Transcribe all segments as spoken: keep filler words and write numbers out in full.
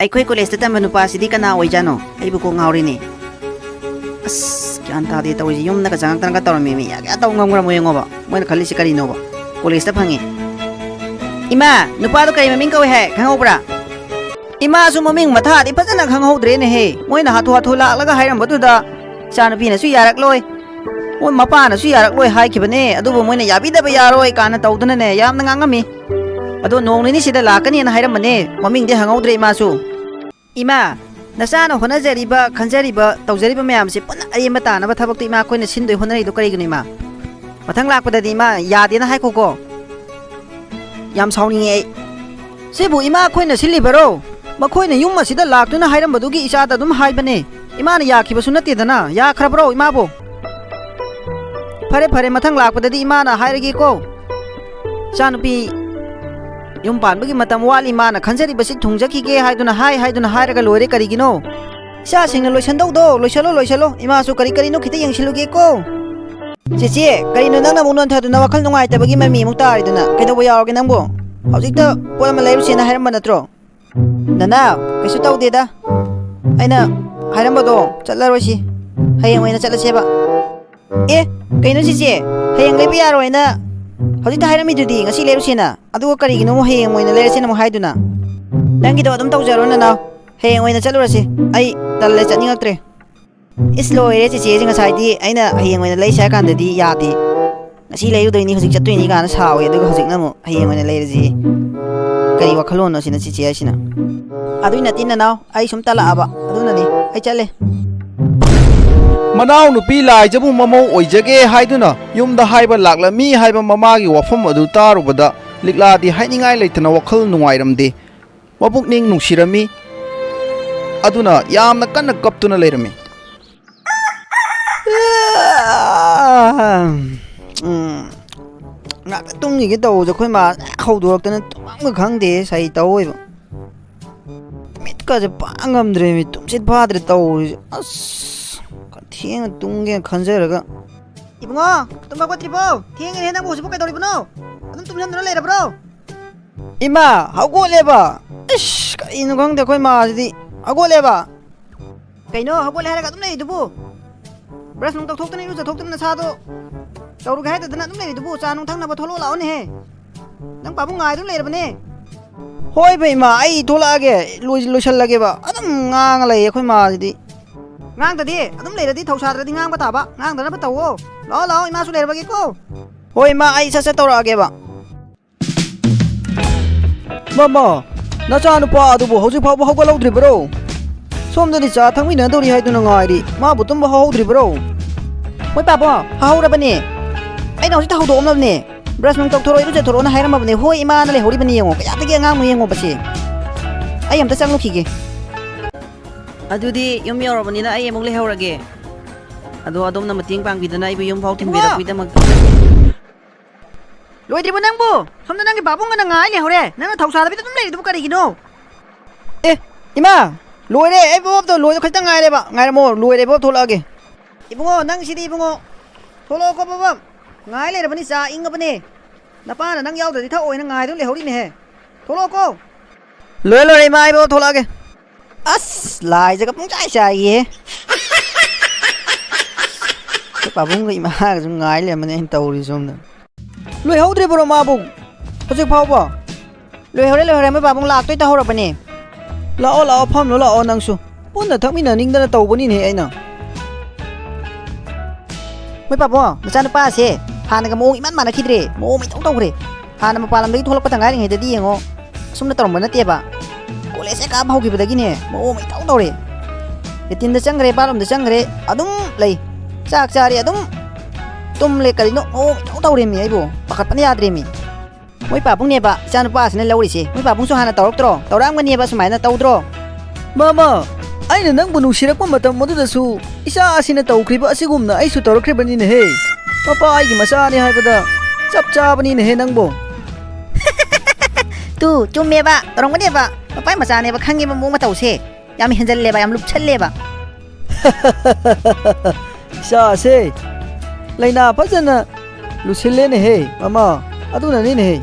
ꯑꯩꯈꯣꯏ ꯀꯣꯂꯦꯖꯇ ꯇꯝꯕ ꯅꯨꯄꯥꯁꯤꯗꯤ ꯀꯅꯥ ꯑꯣꯏꯖꯥꯠꯅꯣ? ꯑꯩꯕꯨ ꯀꯣꯛ ꯉꯥꯎꯔꯤꯅꯦ꯫ ꯑꯁ, ꯒ꯭ꯌꯥꯟ ꯇꯥꯗꯦ ꯇꯧꯔꯤꯁꯦ꯫ ꯌꯨꯝꯗꯒ ꯆꯪꯉꯛꯇꯅꯒ ꯇꯧꯔꯝꯃꯦꯃꯤ꯫ ꯌꯥ, ꯀꯌꯥ ꯇꯧ ꯉꯝꯈ꯭ꯔꯃꯣ ꯌꯦꯡꯉꯣꯕ꯫ ꯃꯣꯏꯅ ꯈꯜꯂꯤꯁꯦ ꯀꯔꯤꯅꯣꯕ? ꯀꯣꯂꯦꯖꯇ ꯐꯪꯉꯦ꯫ ꯏꯃꯥ, ꯅꯨꯄꯥꯗꯣ ꯀꯔꯤ ꯃꯃꯤꯡ ꯀꯧꯏ ꯍꯥꯏ? ꯈꯪꯍꯧꯕ꯭ꯔꯥ? ꯏꯃꯥꯁꯨ ꯃꯃꯤꯡ ꯃꯊꯥꯗꯤ ꯐꯖꯅ ꯈꯪꯍꯧꯗ꯭ꯔꯦꯅꯦꯍꯦ꯫ ꯃꯣꯏꯅ ꯍꯥꯊꯨ ꯍꯥꯊꯨ ꯂꯥꯛꯂꯒ ꯍꯥꯏꯔꯝꯕꯗꯨꯗ ꯏꯆꯥꯅꯨꯄꯤꯅꯁꯨ ꯌꯥꯔꯛꯂꯣꯏ, ꯃꯣꯏ ꯃꯄꯥꯅꯁꯨ ꯌꯥꯔꯛꯂꯣꯏ ꯍꯥꯏꯈꯤꯕꯅꯦ꯫ ꯑꯗꯨꯕꯨ ꯃꯣꯏꯅ ꯌꯥꯕꯤꯗꯕ ꯌꯥꯔꯣꯏ ꯀꯥꯏꯅ ꯇꯧꯗꯅꯅꯦ, ꯌꯥꯝꯅ ꯉꯥꯡꯉꯝꯃꯤ꯫ ꯑꯗꯣ ꯅꯣꯡ ꯅꯤꯅꯤ ꯁꯤꯗ ꯂꯥꯛꯀꯅꯤꯅ ꯍꯥꯏꯔꯝꯕꯅꯦ꯫ ꯃꯃꯤꯡꯗꯤ ꯍꯪꯍꯧꯗ꯭ꯔꯦ ꯏꯃꯥꯁꯨ꯫ ꯏꯃꯥ, ꯅꯆꯥꯅ ꯍꯣꯠꯅꯖꯔꯤꯕ, ꯈꯟꯖꯔꯤꯕ, ꯇꯧꯖꯔꯤꯕ ꯃꯌꯥꯝꯁꯦ ꯄꯨꯟꯅ ꯑꯔꯦꯝꯕ ꯇꯥꯅꯕ ꯊꯕꯛꯇ ꯏꯃꯥ ꯑꯩꯈꯣꯏꯅ ꯁꯤꯟꯗꯣꯏ ꯍꯣꯠꯅꯔꯤꯗꯣ ꯀꯔꯤꯒꯤꯅꯣ ꯏꯃꯥ? ꯃꯊꯪ ꯂꯥꯛꯄꯗꯗꯤ ꯏꯃꯥ ꯌꯥꯗꯦꯅ ꯍꯥꯏꯈꯣꯀꯣ꯫ ꯌꯥꯝ ꯁꯥꯎꯅꯤꯡꯉꯦ ꯑꯩ꯫ ꯁꯤꯕꯨ ꯏꯃꯥ ꯑꯩꯈꯣꯏꯅ ꯁꯤꯜꯂꯤꯕꯔꯣ? ꯃꯈꯣꯏꯅ ꯌꯨꯝ ꯑꯁꯤꯗ ꯂꯥꯛꯇꯨꯅ ꯍꯥꯏꯔꯝꯕꯗꯨꯒꯤ ꯏꯆꯥꯗ ꯑꯗꯨꯝ ꯍꯥꯏꯕꯅꯦ꯫ ꯏꯃꯥꯅ ꯌꯥꯈꯤꯕꯁꯨ ꯅꯠꯇꯦꯗꯅ꯫ ꯌꯥꯈ꯭ꯔꯕ꯭ꯔꯣ ꯏꯃꯥꯕꯨ? ꯐꯔꯦ, ꯐꯔꯦ, ꯃꯊꯪ ꯂꯥꯛꯄꯗꯗꯤ ꯏꯃꯥꯅ ꯍꯥꯏꯔꯒꯦꯀꯣ꯫ ꯏꯆꯥꯅꯨꯄꯤ ꯌꯨꯝ ꯄꯥꯟꯕꯒꯤ ꯃꯇꯝ ꯋꯥꯠꯂꯤ, ꯃꯥꯅ ꯈꯟꯖꯔꯤꯕꯁꯤ ꯊꯨꯡꯖꯈꯤꯒꯦ ꯍꯥꯏꯗꯨꯅ ꯍꯥꯏ ꯍꯥꯏꯗꯨꯅ ꯍꯥꯏꯔꯒ ꯂꯣꯏꯔꯦ, ꯀꯔꯤꯒꯤꯅꯣ? ꯏꯆꯥꯁꯤꯡꯅ ꯂꯣꯏꯁꯟꯗꯧꯗꯣ ꯂꯣꯏꯁꯜꯂꯣ, ꯂꯣꯏꯁꯜꯂꯣ꯫ ꯏꯃꯥꯁꯨ ꯀꯔꯤ ꯀꯔꯤꯅꯣ ꯈꯤꯇ ꯌꯦꯡꯁꯤꯜꯂꯨꯒꯦꯀꯣ꯫ ꯆꯦꯆꯦ, ꯀꯔꯤꯅꯣ ꯅꯪꯅ ꯑꯃꯨꯛ ꯅꯣꯟꯊꯗꯨꯅ ꯋꯥꯈꯜ ꯅꯨꯡꯉꯥꯏꯇꯕꯒꯤ ꯃꯃꯤ ꯑꯃꯨꯛ ꯇꯥꯔꯤꯗꯨꯅ? ꯀꯩꯗꯧꯕ ꯌꯥꯎꯔꯒꯦ ꯅꯪꯕꯨ? ꯍꯧꯖꯤꯛꯇ ꯄꯣꯠ ꯑꯃ ꯂꯩꯔꯨꯁꯦꯅ ꯍꯥꯏꯔꯝꯕ ꯅꯠꯇ꯭ꯔꯣ? ꯅꯅꯥꯎ, ꯀꯩꯁꯨ ꯇꯧꯗꯦꯗ꯫ ꯑꯩꯅ ꯍꯥꯏꯔꯝꯕꯗꯣ ꯆꯠꯂꯔꯣꯏꯁꯤ꯫ ꯍꯌꯦꯡ ꯑꯣꯏꯅ ꯆꯠꯂꯁꯦꯕ꯫ ꯑꯦ, ꯀꯩꯅꯣ ꯆꯦꯆꯦ? ꯍꯌꯦꯡ ꯂꯩꯕ ꯌꯥꯔꯣꯏꯅ ꯍꯧꯖꯤꯛꯇ ꯍꯥꯏꯔꯝꯃꯤꯗꯨꯗꯤ ꯉꯁꯤ ꯂꯩꯔꯨꯁꯦꯅ꯫ ꯑꯗꯨꯒ ꯀꯔꯤꯒꯤꯅꯣ ꯑꯃꯨꯛ ꯍꯌꯦꯡ ꯑꯣꯏꯅ ꯂꯩꯔꯁꯦꯅ ꯑꯃꯨꯛ ꯍꯥꯏꯗꯨꯅ? ꯅꯪꯒꯤꯗꯣ ꯑꯗꯨꯝ ꯇꯧꯖꯔꯣ ꯅꯅꯥꯎ꯫ ꯍꯌꯦꯡ ꯑꯣꯏꯅ ꯆꯠꯂꯨꯔꯁꯤ꯫ ꯑꯩ ꯇꯜꯂꯦ, ꯆꯠꯅꯤꯡꯉꯛꯇ꯭ꯔꯦ꯫ ꯏꯁ, ꯂꯣꯏꯔꯦ ꯆꯦꯆꯦꯁꯦ, ꯉꯁꯥꯏꯗꯤ ꯑꯩꯅ ꯍꯌꯦꯡ ꯑꯣꯏꯅ ꯂꯩꯁꯦ ꯍꯥꯏ ꯀꯥꯟꯗꯗꯤ ꯌꯥꯗꯦ꯫ ꯉꯁꯤ ꯂꯩꯔꯨꯗꯣꯏꯅꯤ, ꯍꯧꯖꯤꯛ ꯆꯠꯇꯣꯏꯅꯤ ꯀꯥꯏꯅ ꯁꯥꯎꯋꯦ, ꯑꯗꯨꯒ ꯍꯧꯖꯤꯛꯅ ꯑꯃꯨꯛ ꯍꯌꯦꯡ ꯑꯣꯏꯅ ꯂꯩꯔꯁꯤ꯫ ꯀꯔꯤ ꯋꯥꯈꯜꯂꯣꯟꯅꯣ ꯁꯤꯅ ꯆꯦꯆꯦ ꯍꯥꯏꯁꯤꯅ? ꯑꯗꯨꯏ ꯅꯠꯇꯦ ꯅꯅꯥꯎ, ꯑꯩ ꯁꯨꯝ ꯇꯜꯂꯛꯑꯕ, ꯑꯗꯨꯅꯅꯤ꯫ ꯑꯩ ꯆꯠꯂꯦ꯫ ꯃꯅꯥꯎꯅꯨꯄꯤ ꯂꯥꯏꯖꯕꯨ ꯃꯃꯧ ꯑꯣꯏꯖꯒꯦ ꯍꯥꯏꯗꯨꯅ ꯌꯨꯝꯗ ꯍꯥꯏꯕ ꯂꯥꯛꯂꯝꯃꯤ ꯍꯥꯏꯕ ꯃꯃꯥꯒꯤ ꯋꯥꯐꯝ ꯑꯗꯨ ꯇꯥꯔꯨꯕꯗ ꯂꯤꯛꯂꯥꯗꯤ ꯍꯥꯏꯅꯤꯡꯉꯥꯏ ꯂꯩꯇꯅ ꯋꯥꯈꯜ ꯅꯨꯡꯉꯥꯏꯔꯝꯗꯦ꯫ ꯃꯄꯨꯛꯅꯤꯡ ꯅꯨꯡꯁꯤꯔꯝꯃꯤ꯫ ꯑꯗꯨꯅ ꯌꯥꯝꯅ ꯀꯟꯅ ꯀꯞꯇꯨꯅ ꯂꯩꯔꯝꯃꯤ꯫ ꯎꯝ, ꯉꯥꯛꯇ ꯇꯨꯝꯈꯤꯒꯦ ꯇꯧꯕꯁꯦ ꯑꯩꯈꯣꯏ ꯃꯥ ꯍꯦꯛ ꯍꯧꯗꯣꯔꯛꯇꯅ ꯇꯨꯝꯐꯝꯒ ꯈꯪꯗꯦ, ꯁꯥꯏ ꯇꯧ ꯑꯣꯏꯕ꯫ ꯃꯤꯠꯀꯁꯦ ꯄꯥꯡ ꯉꯝꯗ꯭ꯔꯦ, ꯃꯤ ꯇꯨꯝꯁꯤꯠ ꯐꯥꯗ꯭ꯔꯦ ꯇꯧꯔꯤꯁꯦ꯫ ꯑꯁ, ꯊꯦꯡꯅ ꯇꯨꯝꯒꯦꯅ ꯈꯟꯖꯔꯒ꯫ ꯏꯕꯨꯡꯉꯣ, ꯇꯨꯝ ꯍꯧꯒꯠꯇ꯭ꯔꯤꯕꯣ? ꯊꯦꯡꯉꯦꯅꯦ ꯅꯪꯕꯨ, ꯍꯧꯖꯤꯛꯄꯨ ꯀꯩꯗꯧꯔꯤꯕꯅꯣ? ꯑꯗꯨꯝ ꯇꯨꯝꯁꯤꯟꯗꯨꯅ ꯂꯩꯔꯕ꯭ꯔꯣ? ꯏꯃꯥ, ꯍꯧꯒꯠꯂꯦꯕ꯫ ꯏꯁ, ꯀꯩꯅꯣ ꯈꯪꯗꯦ ꯑꯩꯈꯣꯏ ꯃꯥꯁꯤꯗꯤ꯫ ꯍꯧꯒꯠꯂꯦꯕ? ꯀꯩꯅꯣ ꯍꯧꯒꯠꯂꯦ ꯍꯥꯏꯔꯒ ꯑꯗꯨꯝ ꯂꯩꯔꯤꯗꯨꯕꯨ? ꯕ꯭ꯔꯁ ꯅꯨꯡ ꯇꯧꯊꯣꯛꯇꯅ ꯏꯔꯨꯖꯊꯣꯛꯇꯅ ꯅꯁꯥꯗꯣ ꯇꯧꯔꯨꯒꯦ ꯍꯥꯏꯗꯗꯅ ꯑꯗꯨꯝ ꯂꯩꯔꯤꯗꯨꯕꯨ? ꯆꯥ ꯅꯨꯡ ꯊꯛꯅꯕ ꯊꯣꯛꯂꯛꯑꯣ ꯂꯥꯛꯑꯣꯅꯦꯍꯦ꯫ ꯅꯪ ꯄꯥꯕꯨꯡ ꯉꯥꯏꯗꯨꯅ ꯂꯩꯔꯕꯅꯦ꯫ ꯍꯣꯏꯕ ꯏꯃꯥ, ꯑꯩ ꯊꯣꯛꯂꯛꯑꯒꯦ, ꯂꯣꯏ-, ꯂꯣꯏꯁꯜꯂꯒꯦꯕ꯫ ꯑꯗꯨꯝ ꯉꯥꯡꯉ ꯂꯩꯌꯦ ꯑꯩꯈꯣꯏ ꯃꯥꯁꯤꯗꯤ꯫ ꯉꯥꯡꯗꯗꯤ ꯑꯗꯨꯝ ꯂꯩꯔꯗꯤ ꯊꯧꯁꯥꯗ꯭ꯔꯗꯤ ꯉꯥꯡꯕ ꯇꯥꯕ꯫ ꯉꯥꯡꯗꯅꯕ ꯇꯧꯋꯣ꯫ ꯂꯥꯛꯑꯣ ꯂꯥꯛꯑꯣ ꯏꯃꯥꯁꯨ ꯂꯩꯔꯕꯒꯦꯀꯣ꯫ ꯍꯣꯏ ꯏꯃꯥ, ꯑꯩ ꯁꯠ ꯁꯠ ꯇꯧꯔꯛꯑꯒꯦꯕ꯫ ꯃꯃꯥ, ꯅꯆꯥꯅꯨꯄꯥ ꯑꯗꯨꯕꯨ ꯍꯧꯖꯤꯛ ꯐꯥꯎꯕ ꯍꯧꯒꯠꯍꯧꯗ꯭ꯔꯤꯕꯔꯣ? ꯁꯣꯝꯗꯗꯤ ꯆꯥ ꯊꯛꯃꯤꯟꯅꯗꯧꯔꯤ ꯍꯥꯏꯗꯨꯅ ꯉꯥꯏꯔꯤ, ꯃꯥꯕꯨ ꯇꯨꯝꯕ ꯍꯧꯍꯧꯗ꯭ꯔꯤꯕꯔꯣ? ꯃꯣꯏ ꯄꯥꯕꯣ, ꯍꯧꯍꯧꯔꯕꯅꯦ꯫ ꯑꯩꯅ ꯍꯧꯖꯤꯛꯇ ꯍꯧꯗꯣꯛꯑꯝꯂꯕꯅꯦ꯫ ꯕ꯭ꯔꯁ ꯅꯨꯡ ꯇꯧꯊꯣꯔꯛꯑꯣ, ꯏꯔꯨꯖꯊꯣꯔꯛꯑꯣꯅ ꯍꯥꯏꯔꯝꯃꯕꯅꯦ꯫ ꯍꯣꯏ ꯏꯃꯥꯅ ꯂꯩꯍꯧꯔꯤꯕꯅꯤ ꯌꯦꯡꯉꯣ, ꯀꯌꯥꯗꯒꯤ ꯑꯉꯥꯡꯅꯣ ꯌꯦꯡꯉꯣꯕꯁꯦ꯫ ꯑꯩ ꯑꯝꯇ ꯆꯪꯂꯨꯈꯤꯒꯦ꯫ ꯑꯗꯨꯗꯤ ꯌꯨꯝ ꯌꯧꯔꯕꯅꯤꯅ ꯑꯩ ꯑꯃꯨꯛ ꯂꯩꯍꯧꯔꯒꯦ꯫ ꯑꯗꯣ ꯑꯗꯣꯝꯅ ꯃꯇꯦꯡ ꯄꯥꯡꯕꯤꯗꯅ ꯑꯩꯕꯨ ꯌꯨꯝ ꯐꯥꯎ ꯏꯕꯨꯡꯉꯣ! ꯊꯤꯟꯕꯤꯔꯛꯄꯒꯤꯗꯃꯛꯇ꯫ ꯂꯣꯏꯗ꯭ꯔꯤꯕꯣ ꯅꯪꯕꯨ? ꯁꯣꯝꯗ ꯅꯪꯒꯤ ꯄꯥꯕꯨꯡꯒꯅ ꯉꯥꯏ ꯂꯩꯍꯧꯔꯦ꯫ ꯅꯪꯅ ꯊꯧꯁꯥꯗꯕꯤꯗ ꯑꯗꯨꯝ ꯂꯩꯔꯤꯗꯨꯕꯨ ꯀꯔꯤꯒꯤꯅꯣ? ꯑꯦ, ꯏꯃꯥ, ꯂꯣꯏꯔꯦ꯫ ꯑꯩ ꯕꯣꯕꯇꯣ ꯂꯣꯏꯗꯧ ꯈꯤꯇꯪ ꯉꯥꯏꯔꯦꯕ꯫ ꯉꯥꯏꯔꯝꯃꯣ, ꯂꯣꯏꯔꯦ ꯕꯣꯕ ꯊꯣꯛꯂꯛꯑꯒꯦ꯫ ꯏꯕꯨꯡꯉꯣ, ꯅꯪ ꯁꯤꯗꯤ ꯏꯕꯨꯡꯉꯣ꯫ ꯊꯣꯛꯂꯛꯑꯣꯀꯣ ꯕꯣꯕ꯫ ꯉꯥꯏ ꯂꯩꯔꯕꯅꯤ, ꯆꯥ ꯏꯪꯉꯕꯅꯦ꯫ ꯅꯄꯥꯅ ꯅꯪ ꯌꯥꯎꯗ꯭ꯔꯗꯤ ꯊꯛꯑꯣꯏꯅ ꯉꯥꯏꯗꯨꯅ ꯂꯩꯍꯧꯔꯤꯅꯦꯍꯦ꯫ ꯊꯣꯛꯂꯛꯑꯣꯀꯣ꯫ ꯂꯣꯏꯔꯦ, ꯂꯣꯏꯔꯦ, ꯏꯃꯥ, ꯏꯕꯣ ꯊꯣꯛꯂꯛꯑꯒꯦ꯫ ꯑꯁ, ꯂꯥꯏꯖꯒ ꯄꯨꯡꯆꯥꯏ ꯆꯥꯏꯌꯦ꯫ ꯑꯩꯈꯣꯏ ꯄꯥꯕꯨꯡꯒ ꯏꯃꯥꯒꯁꯨ ꯉꯥꯏ ꯂꯩꯔꯝꯃꯅꯤ ꯑꯩꯅ ꯇꯧꯔꯤ ꯁꯣꯝꯗ꯫ ꯂꯣꯏꯍꯧꯗ꯭ꯔꯤꯕ꯭ꯔꯣ ꯃꯥꯕꯨ ꯍꯧꯖꯤꯛ ꯐꯥꯎꯕ? ꯂꯣꯏꯍꯧꯔꯦ, ꯂꯣꯏꯍꯧꯔꯦ, ꯃꯣꯏ ꯄꯥꯕꯨꯡ ꯂꯥꯛꯇꯣꯏ ꯇꯧꯍꯧꯔꯕꯅꯦ꯫ ꯂꯥꯛꯑꯣ, ꯂꯥꯛꯑꯣ, ꯐꯝꯂꯣ, ꯂꯥꯛꯑꯣ ꯅꯪꯁꯨ꯫ ꯄꯨꯟꯅ ꯊꯛꯃꯤꯟꯅꯅꯤꯡꯗꯅ ꯇꯧꯕꯅꯤꯅꯦ ꯑꯩꯅ꯫ ꯃꯣꯏ ꯄꯥꯕꯨꯡ, ꯅꯆꯥꯅꯨꯄꯥꯁꯦ ꯍꯥꯟꯅꯒ ꯃꯑꯣꯡ ꯏꯃꯥꯟ ꯃꯥꯟꯅꯈꯤꯗ꯭ꯔꯦ, ꯃꯑꯣꯡ ꯑꯃ ꯏꯇꯧ ꯇꯧꯈ꯭ꯔꯦ꯫ ꯍꯥꯟꯅ ꯃꯄꯥꯟ ꯂꯝꯗꯒꯤ ꯊꯣꯛꯂꯛꯄꯗ ꯉꯥꯏꯔꯤꯉꯩꯗꯗꯤ ꯌꯦꯡꯉꯣ, ꯑꯁꯨꯝꯅ ꯇꯧꯔꯝꯕ ꯅꯠꯇꯦꯕ꯫ ꯀꯣꯂꯦꯖ ꯍꯦꯛ ꯀꯥꯕ ꯍꯧꯈꯤꯕꯗꯒꯤꯅꯦ, ꯃꯑꯣꯡ ꯑꯃ ꯏꯇꯧ ꯇꯧꯔꯦ꯫ ꯂꯦꯇꯤꯟꯗ ꯆꯪꯈ꯭ꯔꯦ, ꯕꯥꯠꯔꯨꯝꯗ ꯆꯪꯈ꯭ꯔꯦ, ꯑꯗꯨꯝ ꯂꯩ꯫ ꯆꯥꯛ ꯆꯥꯔꯦ, ꯑꯗꯨꯝ ꯇꯨꯝꯂꯦ, ꯀꯔꯤꯅꯣ ꯃꯑꯣꯡ ꯑꯃ ꯏꯇꯧ ꯇꯧꯔꯦꯃꯤ, ꯑꯩꯕꯨ ꯄꯥꯈꯠꯄꯅ ꯌꯥꯗ꯭ꯔꯦꯃꯤ꯫ ꯃꯣꯏ ꯄꯥꯕꯨꯡꯅꯦꯕ ꯏꯆꯥꯅꯨꯄꯥꯁꯤꯅ ꯂꯧꯔꯤꯁꯦ꯫ ꯃꯣꯏ ꯄꯥꯕꯨꯡꯁꯨ ꯍꯥꯟꯅ ꯇꯧꯔꯛꯇ꯭ꯔꯣ? ꯇꯧꯔꯛꯑꯝꯒꯅꯦꯕ ꯁꯨꯃꯥꯏꯅ, ꯇꯧꯗ꯭ꯔꯣ? ꯃꯃꯥ, ꯑꯩꯅ ꯅꯪꯕꯨ ꯅꯨꯡꯁꯤꯔꯛꯄ ꯃꯇꯝ ꯑꯗꯨꯗꯁꯨ ꯏꯆꯥ ꯑꯁꯤꯅ ꯇꯧꯈ꯭ꯔꯤꯕ ꯑꯁꯤꯒꯨꯝꯅ ꯑꯩꯁꯨ ꯇꯧꯔꯛꯈ꯭ꯔꯤꯕꯅꯤꯅꯦꯍꯦ꯫ ꯃꯄꯥ ꯑꯩꯒꯤ ꯃꯆꯥꯅꯤ ꯍꯥꯏꯕꯗ ꯆꯞ ꯆꯥꯕꯅꯤꯅꯦꯍꯦ ꯅꯪꯕꯨ꯫ ꯇꯨ, ꯆꯨꯝꯃꯦꯕ, ꯇꯧꯔꯝꯒꯅꯦꯕ꯫ ꯃꯄꯥꯏ ꯃꯆꯥꯅꯦꯕ, ꯈꯪꯉꯦꯕ ꯃꯑꯣꯡ ꯃꯇꯧꯁꯦ꯫ ꯌꯥꯝ ꯍꯦꯟꯖꯜꯂꯦꯕ, ꯌꯥꯝ ꯂꯨꯞꯁꯜꯂꯦꯕ꯫ ꯏꯆꯥꯁꯦ ꯂꯥꯏꯅꯥ ꯐꯖꯅ ꯂꯨꯁꯤꯜꯂꯦꯅꯦꯍꯦ, ꯃꯃꯥ꯫ ꯑꯗꯨꯅꯅꯤꯅꯦꯍꯦ꯫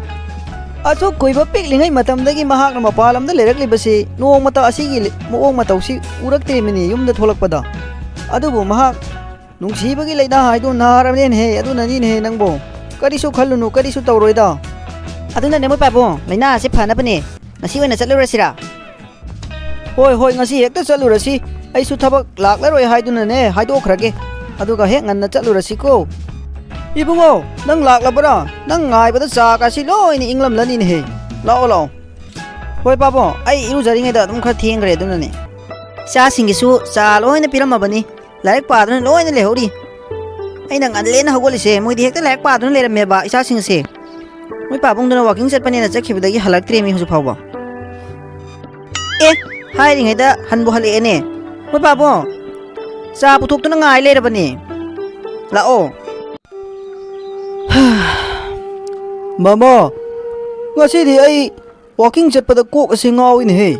ꯑꯁꯨꯛ ꯀꯨꯏꯕ ꯄꯤꯛꯂꯤꯉꯩ ꯃꯇꯝꯗꯒꯤ ꯃꯍꯥꯛꯅ ꯃꯄꯥꯟ ꯂꯝꯗ ꯂꯩꯔꯛꯂꯤꯕꯁꯤ ꯅꯣꯡꯃꯇ ꯑꯁꯤꯒꯤ ꯂꯤ-, ꯃꯑꯣꯡ ꯃꯇꯧꯁꯤ ꯎꯔꯛꯇ꯭ꯔꯤꯕꯅꯤ ꯌꯨꯝꯗ ꯊꯣꯛꯂꯛꯄꯗ꯫ ꯑꯗꯨꯕꯨ ꯃꯍꯥꯛ ꯅꯨꯡꯁꯤꯕꯒꯤ ꯂꯥꯏꯅꯥ ꯍꯥꯏꯗꯨ ꯅꯥꯔꯕꯅꯦꯅꯦꯍꯦ, ꯑꯗꯨꯅꯅꯤꯅꯦꯍꯦ ꯅꯪꯕꯣ꯫ ꯀꯔꯤꯁꯨ ꯈꯜꯂꯨꯅꯨ, ꯀꯔꯤꯁꯨ ꯇꯧꯔꯣꯏꯗ꯫ ꯑꯗꯨꯅꯅꯦ ꯃꯣꯏ ꯄꯥꯕꯨꯡ, ꯂꯥꯏꯅꯥ ꯑꯁꯤ ꯐꯅꯕꯅꯦ ꯉꯁꯤ ꯑꯣꯏꯅ ꯆꯠꯂꯨꯔꯁꯤꯔꯥ? ꯍꯣꯏ, ꯍꯣꯏ, ꯉꯁꯤ ꯍꯦꯛꯇ ꯆꯠꯂꯨꯔꯁꯤ꯫ ꯑꯩꯁꯨ ꯊꯕꯛ ꯂꯥꯛꯂꯔꯣꯏ ꯍꯥꯏꯗꯨꯅꯅꯦ ꯍꯥꯏꯗꯣꯛꯈ꯭ꯔꯒꯦ꯫ ꯑꯗꯨꯒ ꯍꯦꯛ ꯉꯟꯅ ꯆꯠꯂꯨꯔꯁꯤꯀꯣ꯫ ꯏꯕꯨꯡꯉꯣ, ꯅꯪ ꯂꯥꯛꯂꯕ꯭ꯔꯥ? ꯅꯪ ꯉꯥꯏꯕꯗ ꯆꯥꯒꯁꯤ ꯂꯣꯏꯅ ꯏꯪꯂꯝꯂꯅꯤꯅꯦꯍꯦ꯫ ꯂꯥꯛꯑꯣ, ꯂꯥꯛꯑꯣ꯫ ꯍꯣꯏ ꯄꯥꯕꯨꯡ, ꯑꯩ ꯏꯔꯨꯖꯔꯤꯉꯩꯗ ꯑꯗꯨꯝ ꯈꯔ ꯊꯦꯡꯈ꯭ꯔꯦ ꯑꯗꯨꯅꯅꯦ꯫ ꯏꯆꯥꯁꯤꯡꯒꯤꯁꯨ ꯆꯥ ꯂꯣꯏꯅ ꯄꯤꯔꯝꯃꯕꯅꯤ꯫ ꯂꯥꯏꯔꯤꯛ ꯄꯥꯗꯨꯅ ꯂꯣꯏꯅ ꯂꯩꯍꯧꯔꯤ꯫ ꯑꯩꯅ ꯉꯜꯂꯦꯅ ꯍꯧꯒꯠꯂꯤꯁꯦ, ꯃꯣꯏꯗꯤ ꯍꯦꯛꯇ ꯂꯥꯏꯔꯤꯛ ꯄꯥꯗꯨꯅ ꯂꯩꯔꯝꯃꯦꯕ ꯏꯆꯥꯁꯤꯡꯁꯦ꯫ ꯃꯣꯏ ꯄꯥꯕꯨꯡꯗꯨꯅ ꯋꯥꯀꯤꯡ ꯆꯠꯄꯅꯦꯅ ꯆꯠꯈꯤꯕꯗꯒꯤ ꯍꯜꯂꯛꯇ꯭ꯔꯦꯃꯤ ꯍꯧꯖꯤꯛ ꯐꯥꯎꯕ꯫ ꯑꯦ, ꯍꯥꯏꯔꯤꯉꯩꯗ ꯍꯟꯕꯨ ꯍꯜꯂꯛꯑꯦꯅꯦ꯫ ꯃꯣꯏ ꯄꯥꯕꯨꯡ, ꯆꯥ ꯄꯨꯊꯣꯛꯇꯨꯅ ꯉꯥꯏ ꯂꯩꯔꯕꯅꯦ꯫ ꯂꯥꯛꯑꯣ꯫ ꯃꯃꯥ, ꯉꯁꯤꯗꯤ ꯑꯩ ꯋꯥꯀꯤꯡ ꯆꯠꯄꯗ ꯀꯣꯛ ꯑꯁꯤ ꯉꯥꯎꯏꯅꯦꯍꯦ꯫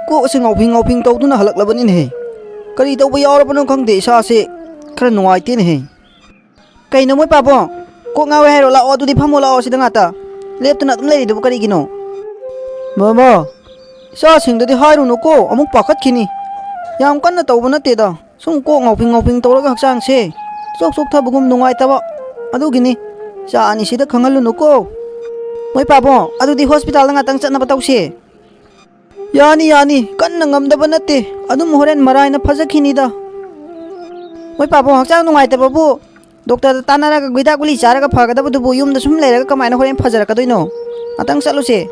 ꯀꯣꯛ ꯑꯁꯤ ꯉꯥꯎꯐꯤꯡ ꯉꯥꯎꯐꯤꯡ ꯇꯧꯗꯨꯅ ꯍꯜꯂꯛꯂꯕꯅꯤꯅꯦꯍꯦ꯫ ꯀꯔꯤ ꯇꯧꯕ ꯌꯥꯎꯔꯕꯅꯣ ꯈꯪꯗꯦ, ꯏꯁꯥꯁꯦ ꯈꯔ ꯅꯨꯡꯉꯥꯏꯇꯦꯅꯦꯍꯦ꯫ ꯀꯩꯅꯣ ꯃꯣꯏ ꯄꯥꯕꯨꯡ? ꯀꯣꯛ ꯉꯥꯎꯋꯦ ꯍꯥꯏꯔꯣ? ꯂꯥꯛꯑꯣ, ꯑꯗꯨꯗꯤ ꯐꯝꯃꯣ ꯂꯥꯛꯑꯣ ꯁꯤꯗ ꯉꯥꯛꯇ꯫ ꯂꯦꯞꯇꯨꯅ ꯑꯗꯨꯝ ꯂꯩꯔꯤꯗꯨꯕꯨ ꯀꯔꯤꯒꯤꯅꯣ? ꯃꯃꯥ, ꯏꯆꯥꯁꯤꯡꯗꯗꯤ ꯍꯥꯏꯔꯨꯅꯨꯀꯣ, ꯑꯃꯨꯛ ꯄꯥꯈꯠꯈꯤꯅꯤ꯫ ꯌꯥꯝ ꯀꯟꯅ ꯇꯧꯕ ꯅꯠꯇꯦꯗ, ꯁꯨꯝ ꯀꯣꯛ ꯉꯥꯎꯐꯤꯡ ꯉꯥꯎꯐꯤꯡ ꯇꯧꯔꯒ ꯍꯛꯆꯥꯡꯁꯦ ꯆꯣꯛ ꯆꯣꯛꯊꯕꯒꯨꯝ ꯅꯨꯡꯉꯥꯏꯇꯕ, ꯑꯗꯨꯒꯤꯅꯤ꯫ ꯏꯆꯥ ꯑꯅꯤꯁꯤꯗ ꯈꯪꯍꯜꯂꯨꯅꯨꯀꯣ꯫ ꯃꯣꯏ ꯄꯥꯕꯨꯡ, ꯑꯗꯨꯗꯤ ꯍꯣꯁꯄꯤꯇꯥꯜꯗ ꯉꯥꯛꯇꯪ ꯆꯠꯅꯕ ꯇꯧꯁꯦ꯫ ꯌꯥꯅꯤ, ꯌꯥꯅꯤ, ꯀꯟꯅ ꯉꯝꯗꯕ ꯅꯠꯇꯦ, ꯑꯗꯨꯝ ꯍꯣꯔꯦꯟ ꯃꯔꯥꯏꯅ ꯐꯖꯈꯤꯅꯤꯗ꯫ ꯃꯣꯏ ꯄꯥꯕꯨꯡ, ꯍꯛꯆꯥꯡ ꯅꯨꯡꯉꯥꯏꯇꯕꯕꯨ ꯗꯣꯛꯇꯔꯗ ꯇꯥꯟꯅꯔꯒ ꯍꯤꯗꯥꯛ ꯒꯨꯂꯤ ꯆꯥꯔꯒ ꯐꯒꯗꯕꯗꯨꯕꯨ ꯌꯨꯝꯗ ꯁꯨꯝ ꯂꯩꯔꯒ ꯀꯃꯥꯏꯅ ꯍꯣꯔꯦꯟ ꯐꯖꯔꯛꯀꯗꯣꯏꯅꯣ? ꯉꯥꯛꯇꯪ ꯆꯠꯂꯨꯁꯦ꯫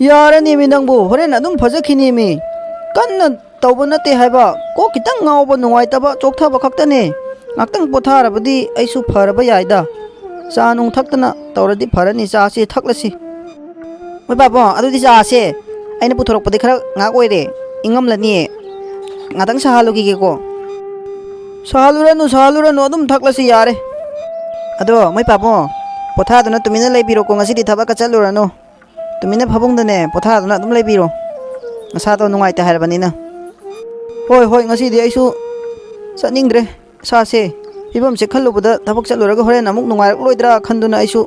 ꯌꯥꯔꯅꯦꯃꯤ ꯅꯪꯕꯨ, ꯍꯣꯔꯦꯟ ꯑꯗꯨꯝ ꯐꯖꯈꯤꯅꯦꯃꯤ꯫ ꯀꯟꯅ ꯇꯧꯕ ꯅꯠꯇꯦ ꯍꯥꯏꯕ, ꯀꯣꯛ ꯈꯤꯇꯪ ꯉꯥꯎꯕ, ꯅꯨꯡꯉꯥꯏꯇꯕ, ꯆꯣꯛꯊꯕ ꯈꯛꯇꯅꯦ꯫ ꯉꯥꯛꯇꯪ ꯄꯣꯊꯥꯔꯕꯗꯤ ꯑꯩꯁꯨ ꯐꯔꯕ ꯌꯥꯏꯗ꯫ ꯆꯥ ꯅꯨꯡ ꯊꯛꯇꯅ ꯇꯧꯔꯗꯤ ꯐꯔꯅꯤ, ꯆꯥꯁꯦ ꯊꯛꯂꯁꯤ꯫ ꯍꯣꯏ ꯄꯥꯕꯨꯡ, ꯑꯗꯨꯗꯤ ꯆꯥꯁꯦ ꯑꯩꯅ ꯄꯨꯊꯣꯔꯛꯄꯗꯤ ꯈꯔ ꯉꯥꯏꯍꯥꯛ ꯑꯣꯏꯔꯦ, ꯏꯪꯉꯝꯂꯅꯤꯌꯦ꯫ ꯉꯥꯛꯇꯪ ꯁꯥꯍꯜꯂꯨꯈꯤꯒꯦꯀꯣ꯫ ꯁꯥꯍꯜꯂꯨꯔꯅꯨ, ꯁꯥꯍꯜꯂꯨꯔꯅꯨ, ꯑꯗꯨꯝ ꯊꯛꯂꯁꯤ ꯌꯥꯔꯦ꯫ ꯑꯗꯣ ꯃꯣꯏ ꯄꯥꯕꯨꯡ, ꯄꯣꯊꯥꯗꯨꯅ ꯇꯨꯃꯤꯟꯅ ꯂꯩꯕꯤꯔꯣꯀꯣ, ꯉꯁꯤꯗꯤ ꯊꯕꯛꯀ ꯆꯠꯂꯨꯔꯅꯨ꯫ ꯇꯨꯃꯤꯟꯅ ꯐꯃꯨꯡꯗꯅꯦ ꯄꯣꯊꯥꯗꯨꯅ ꯑꯗꯨꯝ ꯂꯩꯕꯤꯔꯣ, ꯅꯁꯥꯗꯣ ꯅꯨꯡꯉꯥꯏꯇꯦ ꯍꯥꯏꯔꯕꯅꯤꯅ꯫ ꯍꯣꯏ, ꯍꯣꯏ, ꯉꯁꯤꯗꯤ ꯑꯩꯁꯨ ꯆꯠꯅꯤꯡꯗ꯭ꯔꯦ꯫ ꯏꯁꯥꯁꯦ ꯐꯤꯕꯝꯁꯦ ꯈꯜꯂꯨꯕꯗ ꯊꯕꯛ ꯆꯠꯂꯨꯔꯒ ꯍꯣꯔꯦꯟ ꯑꯃꯨꯛ ꯅꯨꯡꯉꯥꯏꯔꯛꯂꯣꯏꯗ꯭ꯔꯥ ꯈꯟꯗꯨꯅ ꯑꯩꯁꯨ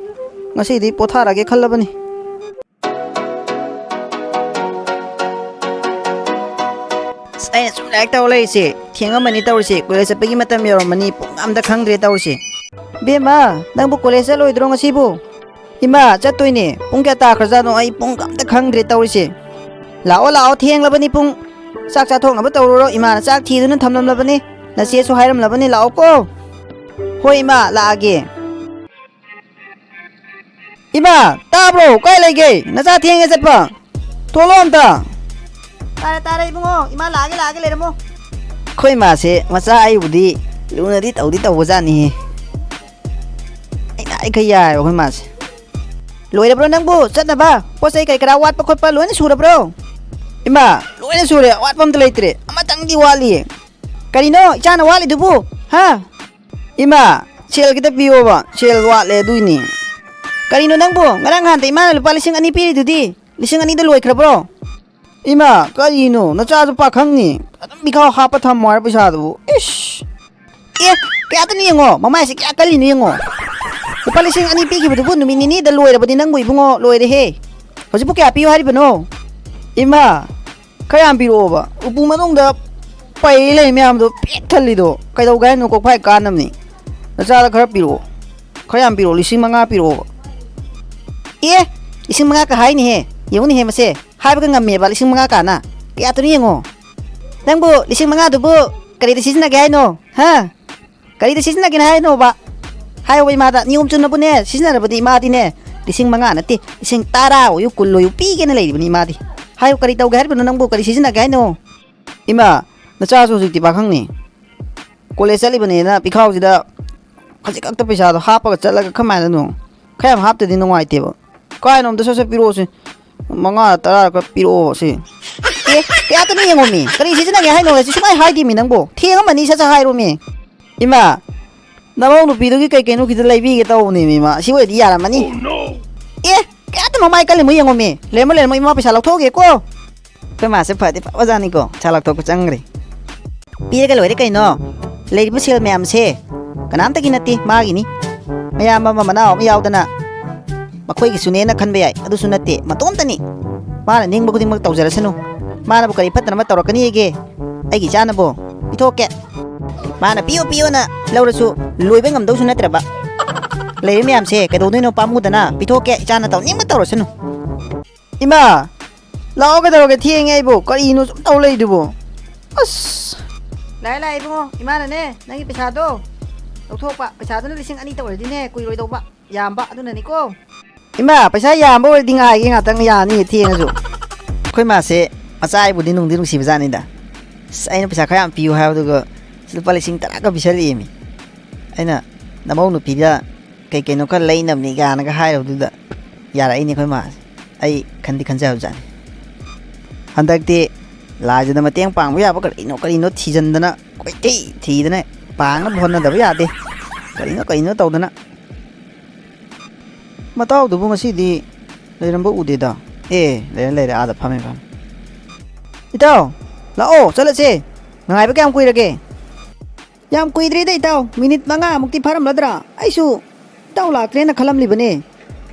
ꯉꯁꯤꯗꯤ ꯄꯣꯊꯥꯔꯒꯦ ꯈꯜꯂꯕꯅꯤ꯫ ꯑꯁ, ꯑꯩꯅ ꯁꯨꯝ ꯂꯥꯏꯔꯤꯛ ꯇꯧꯔ ꯂꯩꯔꯤꯁꯦ ꯊꯦꯡꯉꯝꯃꯅꯤ ꯇꯧꯔꯤꯁꯦ, ꯀꯣꯂꯦꯖ ꯆꯠꯄꯒꯤ ꯃꯇꯝ ꯌꯧꯔꯝꯃꯅꯤ, ꯄꯨꯡ ꯑꯝꯇ ꯈꯪꯗ꯭ꯔꯦ ꯇꯧꯔꯤꯁꯦ꯫ ꯕꯦꯝꯃ, ꯅꯪꯕꯨ ꯀꯣꯂꯦꯖ ꯆꯠꯂꯣꯏꯗ꯭ꯔꯣ ꯉꯁꯤꯕꯨ? ꯏꯃꯥ, ꯆꯠꯇꯣꯏꯅꯦ꯫ ꯄꯨꯡ ꯀꯌꯥ ꯇꯥꯈ꯭ꯔꯖꯥꯠꯅꯣ? ꯑꯩ ꯄꯨꯡ ꯑꯝꯇ ꯈꯪꯗ꯭ꯔꯦ ꯇꯧꯔꯤꯁꯦ꯫ ꯂꯥꯛꯑꯣ, ꯂꯥꯛꯑꯣ, ꯊꯦꯡꯂꯕꯅꯤ ꯄꯨꯡ꯫ ꯆꯥꯛ ꯆꯥꯊꯣꯛꯅꯕ ꯇꯧꯔꯨꯔꯣ꯫ ꯏꯃꯥꯅ ꯆꯥꯛ ꯊꯤꯗꯨꯅ ꯊꯝꯂꯝꯂꯕꯅꯤ꯫ ꯅꯆꯦꯁꯨ ꯍꯥꯏꯔꯝꯂꯕꯅꯤ, ꯂꯥꯛꯑꯣꯀꯣ꯫ ꯍꯣꯏ ꯏꯃꯥ, ꯂꯥꯛꯑꯒꯦ꯫ ꯏꯃꯥ, ꯇꯥꯕ꯭ꯔꯣ? ꯀꯥꯏ ꯂꯩꯒꯦ? ꯅꯆꯥ ꯊꯦꯡꯉꯦ ꯆꯠꯄ꯫ ꯊꯣꯛꯂꯛꯑꯣ ꯑꯝꯇ꯫ ꯇꯥꯔꯦ, ꯇꯥꯔꯦ ꯏꯕꯨꯡꯉꯣ꯫ ꯏꯃꯥ ꯂꯥꯛꯑꯒꯦ, ꯂꯥꯛꯑꯒꯦ, ꯂꯩꯔꯝꯃꯣ꯫ ꯑꯩꯈꯣꯏ ꯏꯃꯥꯁꯦ ꯃꯆꯥ ꯑꯩꯕꯨꯗꯤ ꯂꯨꯅꯗꯤ ꯇꯧꯗꯤ ꯇꯧꯕꯖꯥꯠꯅꯤꯍꯦ꯫ ꯑꯩꯅ ꯍꯥꯏꯈꯩ ꯌꯥꯏꯑꯕ ꯑꯩꯈꯣꯏ ꯃꯥꯁꯦ꯫ ꯂꯣꯏꯔꯕ꯭ꯔꯣ ꯅꯪꯕꯨ ꯆꯠꯅꯕ? ꯄꯣꯠ ꯆꯩ ꯀꯔꯤ ꯀꯔꯥ ꯋꯥꯠꯄ ꯈꯣꯠꯄ ꯂꯣꯏꯅ ꯁꯨꯔꯕ꯭ꯔꯣ? ꯏꯃꯥ, ꯂꯣꯏꯅ ꯁꯨꯔꯦ, ꯑꯋꯥꯠꯄ ꯑꯝꯇ ꯂꯩꯇ꯭ꯔꯦ꯫ ꯑꯃꯇꯪꯗꯤ ꯋꯥꯠꯂꯤꯌꯦ꯫ ꯀꯔꯤꯅꯣ ꯏꯆꯥꯅ ꯋꯥꯠꯂꯤꯗꯨꯕꯨ? ꯍꯥ? ꯏꯃꯥ, ꯁꯦꯜ ꯈꯤꯇ ꯄꯤꯌꯣꯕ, ꯁꯦꯜ ꯋꯥꯠꯂꯦ ꯑꯗꯨꯏꯅꯦ꯫ ꯀꯔꯤꯅꯣ ꯅꯪꯕꯨ? ꯉꯔꯥꯡ ꯅꯍꯥꯟꯗ ꯏꯃꯥꯅ ꯂꯨꯄꯥ ꯂꯤꯁꯤꯡ ꯑꯅꯤ ꯄꯤꯔꯤꯗꯨꯗꯤ, ꯂꯤꯁꯤꯡ ꯑꯅꯤꯗ ꯂꯣꯏꯈ꯭ꯔꯕ꯭ꯔꯣ? ꯏꯃꯥ, ꯀꯔꯤꯅꯣ? ꯅꯆꯥꯁꯨ ꯄꯥꯈꯪꯅꯤ꯫ ꯑꯗꯨꯝ ꯃꯤꯈꯥꯎ ꯍꯥꯞꯄ ꯊꯝꯃꯣ ꯍꯥꯏꯔ ꯄꯩꯁꯥꯗꯨꯕꯨ꯫ ꯏꯁ! ꯑꯦ, ꯀꯌꯥꯗꯅꯣ ꯌꯦꯡꯉꯣ꯫ ꯃꯃꯥꯏꯁꯦ ꯀꯌꯥ ꯀꯜꯂꯤꯅꯣ ꯌꯦꯡꯉꯣ꯫ ꯂꯨꯄꯥ ꯂꯤꯁꯤꯡ ꯑꯅꯤ ꯄꯤꯈꯤꯕꯗꯨꯕꯨ ꯅꯨꯃꯤꯠ ꯅꯤꯅꯤꯗ ꯂꯣꯏꯔꯕꯅꯤ ꯅꯪꯕꯨ ꯏꯕꯨꯡꯉꯣ, ꯂꯣꯏꯔꯦꯍꯦ꯫ ꯍꯧꯖꯤꯛꯄꯨ ꯀꯌꯥ ꯄꯤꯌꯨ ꯍꯥꯏꯔꯤꯕꯅꯣ? ꯏꯃꯥ, ꯈꯔ ꯌꯥꯝ ꯄꯤꯔꯛꯑꯣꯕ꯫ ꯎꯄꯨ ꯃꯅꯨꯡꯗ ꯄꯩ ꯂꯩ ꯃꯌꯥꯝꯗꯣ ꯄꯤꯛ ꯊꯜꯂꯤꯗꯣ꯫ ꯀꯩꯗꯧꯒꯦ ꯍꯥꯏꯅꯣ? ꯀꯣꯛꯐꯥꯏ ꯀꯥꯟꯅꯕꯅꯤ꯫ ꯅꯆꯥꯗ ꯈꯔ ꯄꯤꯔꯛꯑꯣ꯫ ꯈꯔ ꯌꯥꯝ ꯄꯤꯔꯛꯑꯣ꯫ ꯂꯤꯁꯤꯡ ꯃꯉꯥ ꯄꯤꯔꯛꯑꯣꯕ꯫ ꯑꯦ! ꯂꯤꯁꯤꯡ ꯃꯉꯥ ꯀ ꯍꯥꯏꯅꯤꯍꯦ꯫ ꯌꯦꯡꯉꯨꯅꯦꯍꯦ ꯃꯁꯦ꯫ ꯍꯥꯏꯕꯒ ꯉꯝꯃꯦꯕ ꯂꯤꯁꯤꯡ ꯃꯉꯥ ꯀꯥꯟꯅ꯫ ꯀꯌꯥꯇꯅꯣ ꯌꯦꯡꯉꯣ꯫ ꯅꯪꯕꯨ ꯂꯤꯁꯤꯡ ꯃꯉꯥꯗꯨꯕꯨ ꯀꯔꯤꯗ ꯁꯤꯖꯤꯟꯅꯒꯦ ꯍꯥꯏꯅꯣ? ꯍꯥ? ꯀꯔꯤꯗ ꯁꯤꯖꯤꯟꯅꯒꯦꯅ ꯍꯥꯏꯅꯣꯕ? ꯍꯥꯏꯌꯣꯕ ꯏꯃꯥꯗ꯫ ꯅꯤꯌꯣꯝ ꯆꯨꯝꯅꯕꯨꯅꯦ ꯁꯤꯖꯤꯟꯅꯔꯕꯗꯤ ꯏꯃꯥꯗꯤꯅꯦ ꯂꯤꯁꯤꯡ ꯃꯉꯥ ꯅꯠꯇꯦ, ꯂꯤꯁꯤꯡ ꯇꯔꯥ ꯑꯣꯏꯌꯨ, ꯀꯨꯟ ꯑꯣꯏꯌꯨ ꯄꯤꯒꯦꯅ ꯂꯩꯔꯤꯕꯅꯤ ꯏꯃꯥꯗꯤ꯫ ꯍꯥꯏꯌꯨ, ꯀꯔꯤ ꯇꯧꯒꯦ ꯍꯥꯏꯔꯤꯕꯅꯣ ꯅꯪꯕꯨ? ꯀꯔꯤ ꯁꯤꯖꯤꯟꯅꯒꯦ ꯍꯥꯏꯅꯣ? ꯏꯃꯥ, ꯅꯆꯥꯁꯨ ꯍꯧꯖꯤꯛꯇꯤ ꯄꯥꯈꯪꯅꯤ꯫ ꯀꯣꯂꯦꯖ ꯆꯠꯂꯤꯕꯅꯦꯅ ꯄꯤꯈꯥꯎꯁꯤꯗ ꯈꯖꯤꯛ ꯈꯛꯇ ꯄꯩꯁꯥꯗꯣ ꯍꯥꯞꯄꯒ ꯆꯠꯂꯒ ꯀꯃꯥꯏꯅꯅꯣ? ꯈꯔ ꯌꯥꯝ ꯍꯥꯞꯇꯗꯤ ꯅꯨꯡꯉꯥꯏꯇꯦꯕ꯫ ꯀꯥꯏꯅꯣ ꯑꯝꯇ ꯁꯠ ꯁꯠ ꯄꯤꯔꯛꯑꯣꯁꯦ꯫ ꯃꯉꯥ ꯇꯔꯥ ꯈꯔ ꯄꯤꯔꯛꯑꯣ ꯁꯤ꯫ ꯑꯦ, ꯀꯌꯥꯇꯅꯣ ꯌꯦꯡꯉꯣꯃꯤ꯫ ꯀꯔꯤ ꯁꯤꯖꯤꯟꯅꯒꯦ ꯍꯥꯏꯅꯣ? ꯁꯤ ꯁꯨꯃꯥꯏ ꯍꯥꯏꯗꯦꯃꯤ ꯅꯪꯕꯨ꯫ ꯊꯦꯡꯉꯝꯃꯅꯤ, ꯁꯠ ꯁꯠ ꯍꯥꯏꯔꯣꯃꯤ꯫ ꯏꯃꯥ, ꯅꯃꯧ ꯅꯨꯄꯤꯗꯨꯒꯤ ꯀꯩ ꯀꯩꯅꯣ ꯈꯤꯇ ꯂꯩꯕꯤꯒꯦ ꯇꯧꯕꯅꯦꯃꯤ ꯏꯃꯥ꯫ ꯁꯤ ꯑꯣꯏꯔꯗꯤ ꯌꯥꯔꯝꯃꯅꯤ꯫ ꯑꯦ, ꯀꯌꯥꯇ ꯃꯃꯥꯏ ꯀꯜꯂꯤꯃꯣ ꯌꯦꯡꯉꯣꯃꯤ꯫ ꯂꯩꯔꯝꯃꯣ, ꯂꯩꯔꯝꯃꯣ, ꯏꯃꯥ ꯄꯩꯁꯥ ꯂꯧꯊꯣꯛꯎꯒꯦꯀꯣ꯫ ꯑꯩꯈꯣꯏ ꯃꯥꯁꯦ ꯐꯗꯤ ꯐꯕꯖꯥꯠꯅꯤꯀꯣ, ꯄꯩꯁꯥ ꯂꯧꯊꯣꯛꯄ ꯆꯪꯈ꯭ꯔꯦ꯫ ꯄꯤꯔꯒ ꯂꯣꯏꯔꯦ ꯀꯩꯅꯣ꯫ ꯂꯩꯔꯤꯕ ꯁꯦꯜ ꯃꯌꯥꯝꯁꯦ ꯀꯅꯥꯝꯇꯒꯤ ꯅꯠꯇꯦ, ꯃꯥꯒꯤꯅꯤ꯫ ꯃꯌꯥꯝꯕ ꯑꯃ ꯃꯅꯥꯎ ꯑꯃ ꯌꯥꯎꯗꯅ ꯃꯈꯣꯏꯒꯤꯁꯨꯅꯦꯅ ꯈꯟꯕ ꯌꯥꯏ, ꯑꯗꯨꯁꯨ ꯅꯠꯇꯦ, ꯃꯇꯣꯝꯇꯅꯤ꯫ ꯃꯥꯅ ꯅꯤꯡꯕ ꯈꯨꯗꯤꯡꯃꯛ ꯇꯧꯖꯔꯁꯅꯨ꯫ ꯃꯥꯅꯕꯨ ꯀꯔꯤ ꯐꯠꯇꯅꯕ ꯇꯧꯔꯛꯀꯅꯤꯒꯦ? ꯑꯩꯒꯤ ꯏꯆꯥꯅꯕꯨ ꯄꯤꯊꯣꯛꯀꯦ꯫ ꯃꯥꯅ ꯄꯤꯌꯣ ꯄꯤꯌꯣꯅ ꯂꯧꯔꯁꯨ ꯂꯣꯏꯕ ꯉꯝꯗꯧꯁꯨ ꯅꯠꯇ꯭ꯔꯕ꯫ ꯂꯩꯔꯤ ꯃꯌꯥꯝꯁꯦ ꯀꯩꯗꯧꯗꯣꯏꯅꯣ ꯄꯥꯝꯃꯨꯗꯅ ꯄꯤꯊꯣꯛꯀꯦ, ꯏꯆꯥꯅ ꯇꯧꯅꯤꯡꯕ ꯇꯧꯔꯁꯅꯨ꯫ ꯏꯃꯥ! ꯂꯥꯛꯑꯣ, ꯀꯩꯗꯧꯔꯒꯦ? ꯊꯦꯡꯉꯦ ꯑꯩꯕꯨ꯫ ꯀꯔꯤꯅꯣ ꯁꯨꯝ ꯇꯧ ꯂꯩꯗꯨꯕꯨ? ꯑꯁ! ꯂꯥꯛꯑꯦ, ꯂꯥꯛꯑꯦ, ꯏꯕꯨꯡꯉꯣ꯫ ꯏꯃꯥꯅꯅꯦ, ꯅꯪꯒꯤ ꯄꯩꯁꯥꯗꯣ ꯂꯧꯊꯣꯛꯄ꯫ ꯄꯩꯁꯥꯗꯨꯅ ꯂꯤꯁꯤꯡ ꯑꯅꯤ ꯇꯧꯔꯗꯤꯅꯦ, ꯀꯨꯏꯔꯣꯏꯗꯧꯕ꯫ ꯌꯥꯝꯕ, ꯑꯗꯨꯅꯅꯤꯀꯣ꯫ ꯏꯃꯥ, ꯄꯩꯁꯥ ꯌꯥꯝꯕ ꯑꯣꯏꯔꯗꯤ ꯉꯥꯏꯒꯦ ꯉꯥꯛꯇꯪ, ꯌꯥꯅꯤꯌꯦ, ꯊꯦꯡꯉꯁꯨ꯫ ꯑꯩꯈꯣꯏ ꯃꯥꯁꯦ ꯃꯆꯥ ꯑꯩꯕꯨꯗꯤ ꯅꯨꯡꯗꯤ ꯅꯨꯡꯁꯤꯕꯖꯥꯠꯅꯤꯗ꯫ ꯑꯁ, ꯑꯩꯅ ꯄꯩꯁꯥ ꯈꯔ ꯌꯥꯝ ꯄꯤꯌꯨ ꯍꯥꯏꯕꯗꯨꯒ ꯂꯨꯄꯥ ꯂꯤꯁꯤꯡ ꯇꯔꯥꯒ ꯄꯤꯁꯜꯂꯛꯑꯦꯃꯤ꯫ ꯑꯩꯅ ꯅꯃꯧ ꯅꯨꯄꯤꯗ ꯀꯩ ꯀꯩꯅꯣ ꯈꯔ ꯂꯩꯅꯕꯅꯤ ꯀꯥꯏꯅꯒ ꯍꯥꯏꯔꯨꯕꯗꯨꯗ ꯌꯥꯔꯛꯏꯅꯦ ꯑꯩꯈꯣꯏ ꯃꯥꯁꯦ꯫ ꯑꯩ ꯈꯟꯗꯤ ꯈꯟꯖꯕꯖꯥꯠꯅꯤ꯫ ꯍꯟꯗꯛꯇꯤ ꯂꯥꯏꯗꯨꯗ ꯃꯇꯦꯡ ꯄꯥꯡꯕ ꯌꯥꯕ ꯀꯔꯤꯅꯣ ꯀꯔꯤꯅꯣ ꯊꯤꯖꯤꯟꯗꯅ, ꯀꯣꯏꯊꯤ ꯊꯤꯗꯅ ꯄꯥꯡꯅꯕ ꯍꯣꯠꯅꯗꯕ ꯌꯥꯗꯦ꯫ ꯀꯔꯤꯅꯣ ꯀꯔꯤꯅꯣ ꯇꯧꯗꯅ꯫ ꯃꯇꯥꯎꯗꯨꯕꯨ ꯉꯁꯤꯗꯤ ꯂꯩꯔꯝꯕ ꯎꯗꯦꯗ꯫ ꯑꯦ, ꯂꯩꯔꯦ, ꯂꯩꯔꯦ, ꯑꯥꯗ ꯐꯝꯃꯦ, ꯐꯝꯃꯦ꯫ ꯏꯇꯥꯎ, ꯂꯥꯛꯑꯣ, ꯆꯠꯂꯁꯦ꯫ ꯉꯥꯏꯕ ꯀꯌꯥꯝ ꯀꯨꯏꯔꯒꯦ? ꯌꯥꯝ ꯀꯨꯏꯗ꯭ꯔꯤꯗ, ꯏꯇꯥꯎ꯫ ꯃꯤꯅꯤꯠ ꯃꯉꯥꯃꯨꯛꯇꯤ ꯐꯥꯔꯝꯂꯗ꯭ꯔꯥ? ꯑꯩꯁꯨ ꯏꯇꯥꯎ ꯂꯥꯛꯇ꯭ꯔꯦꯅ ꯈꯜꯂꯝꯂꯤꯕꯅꯦ꯫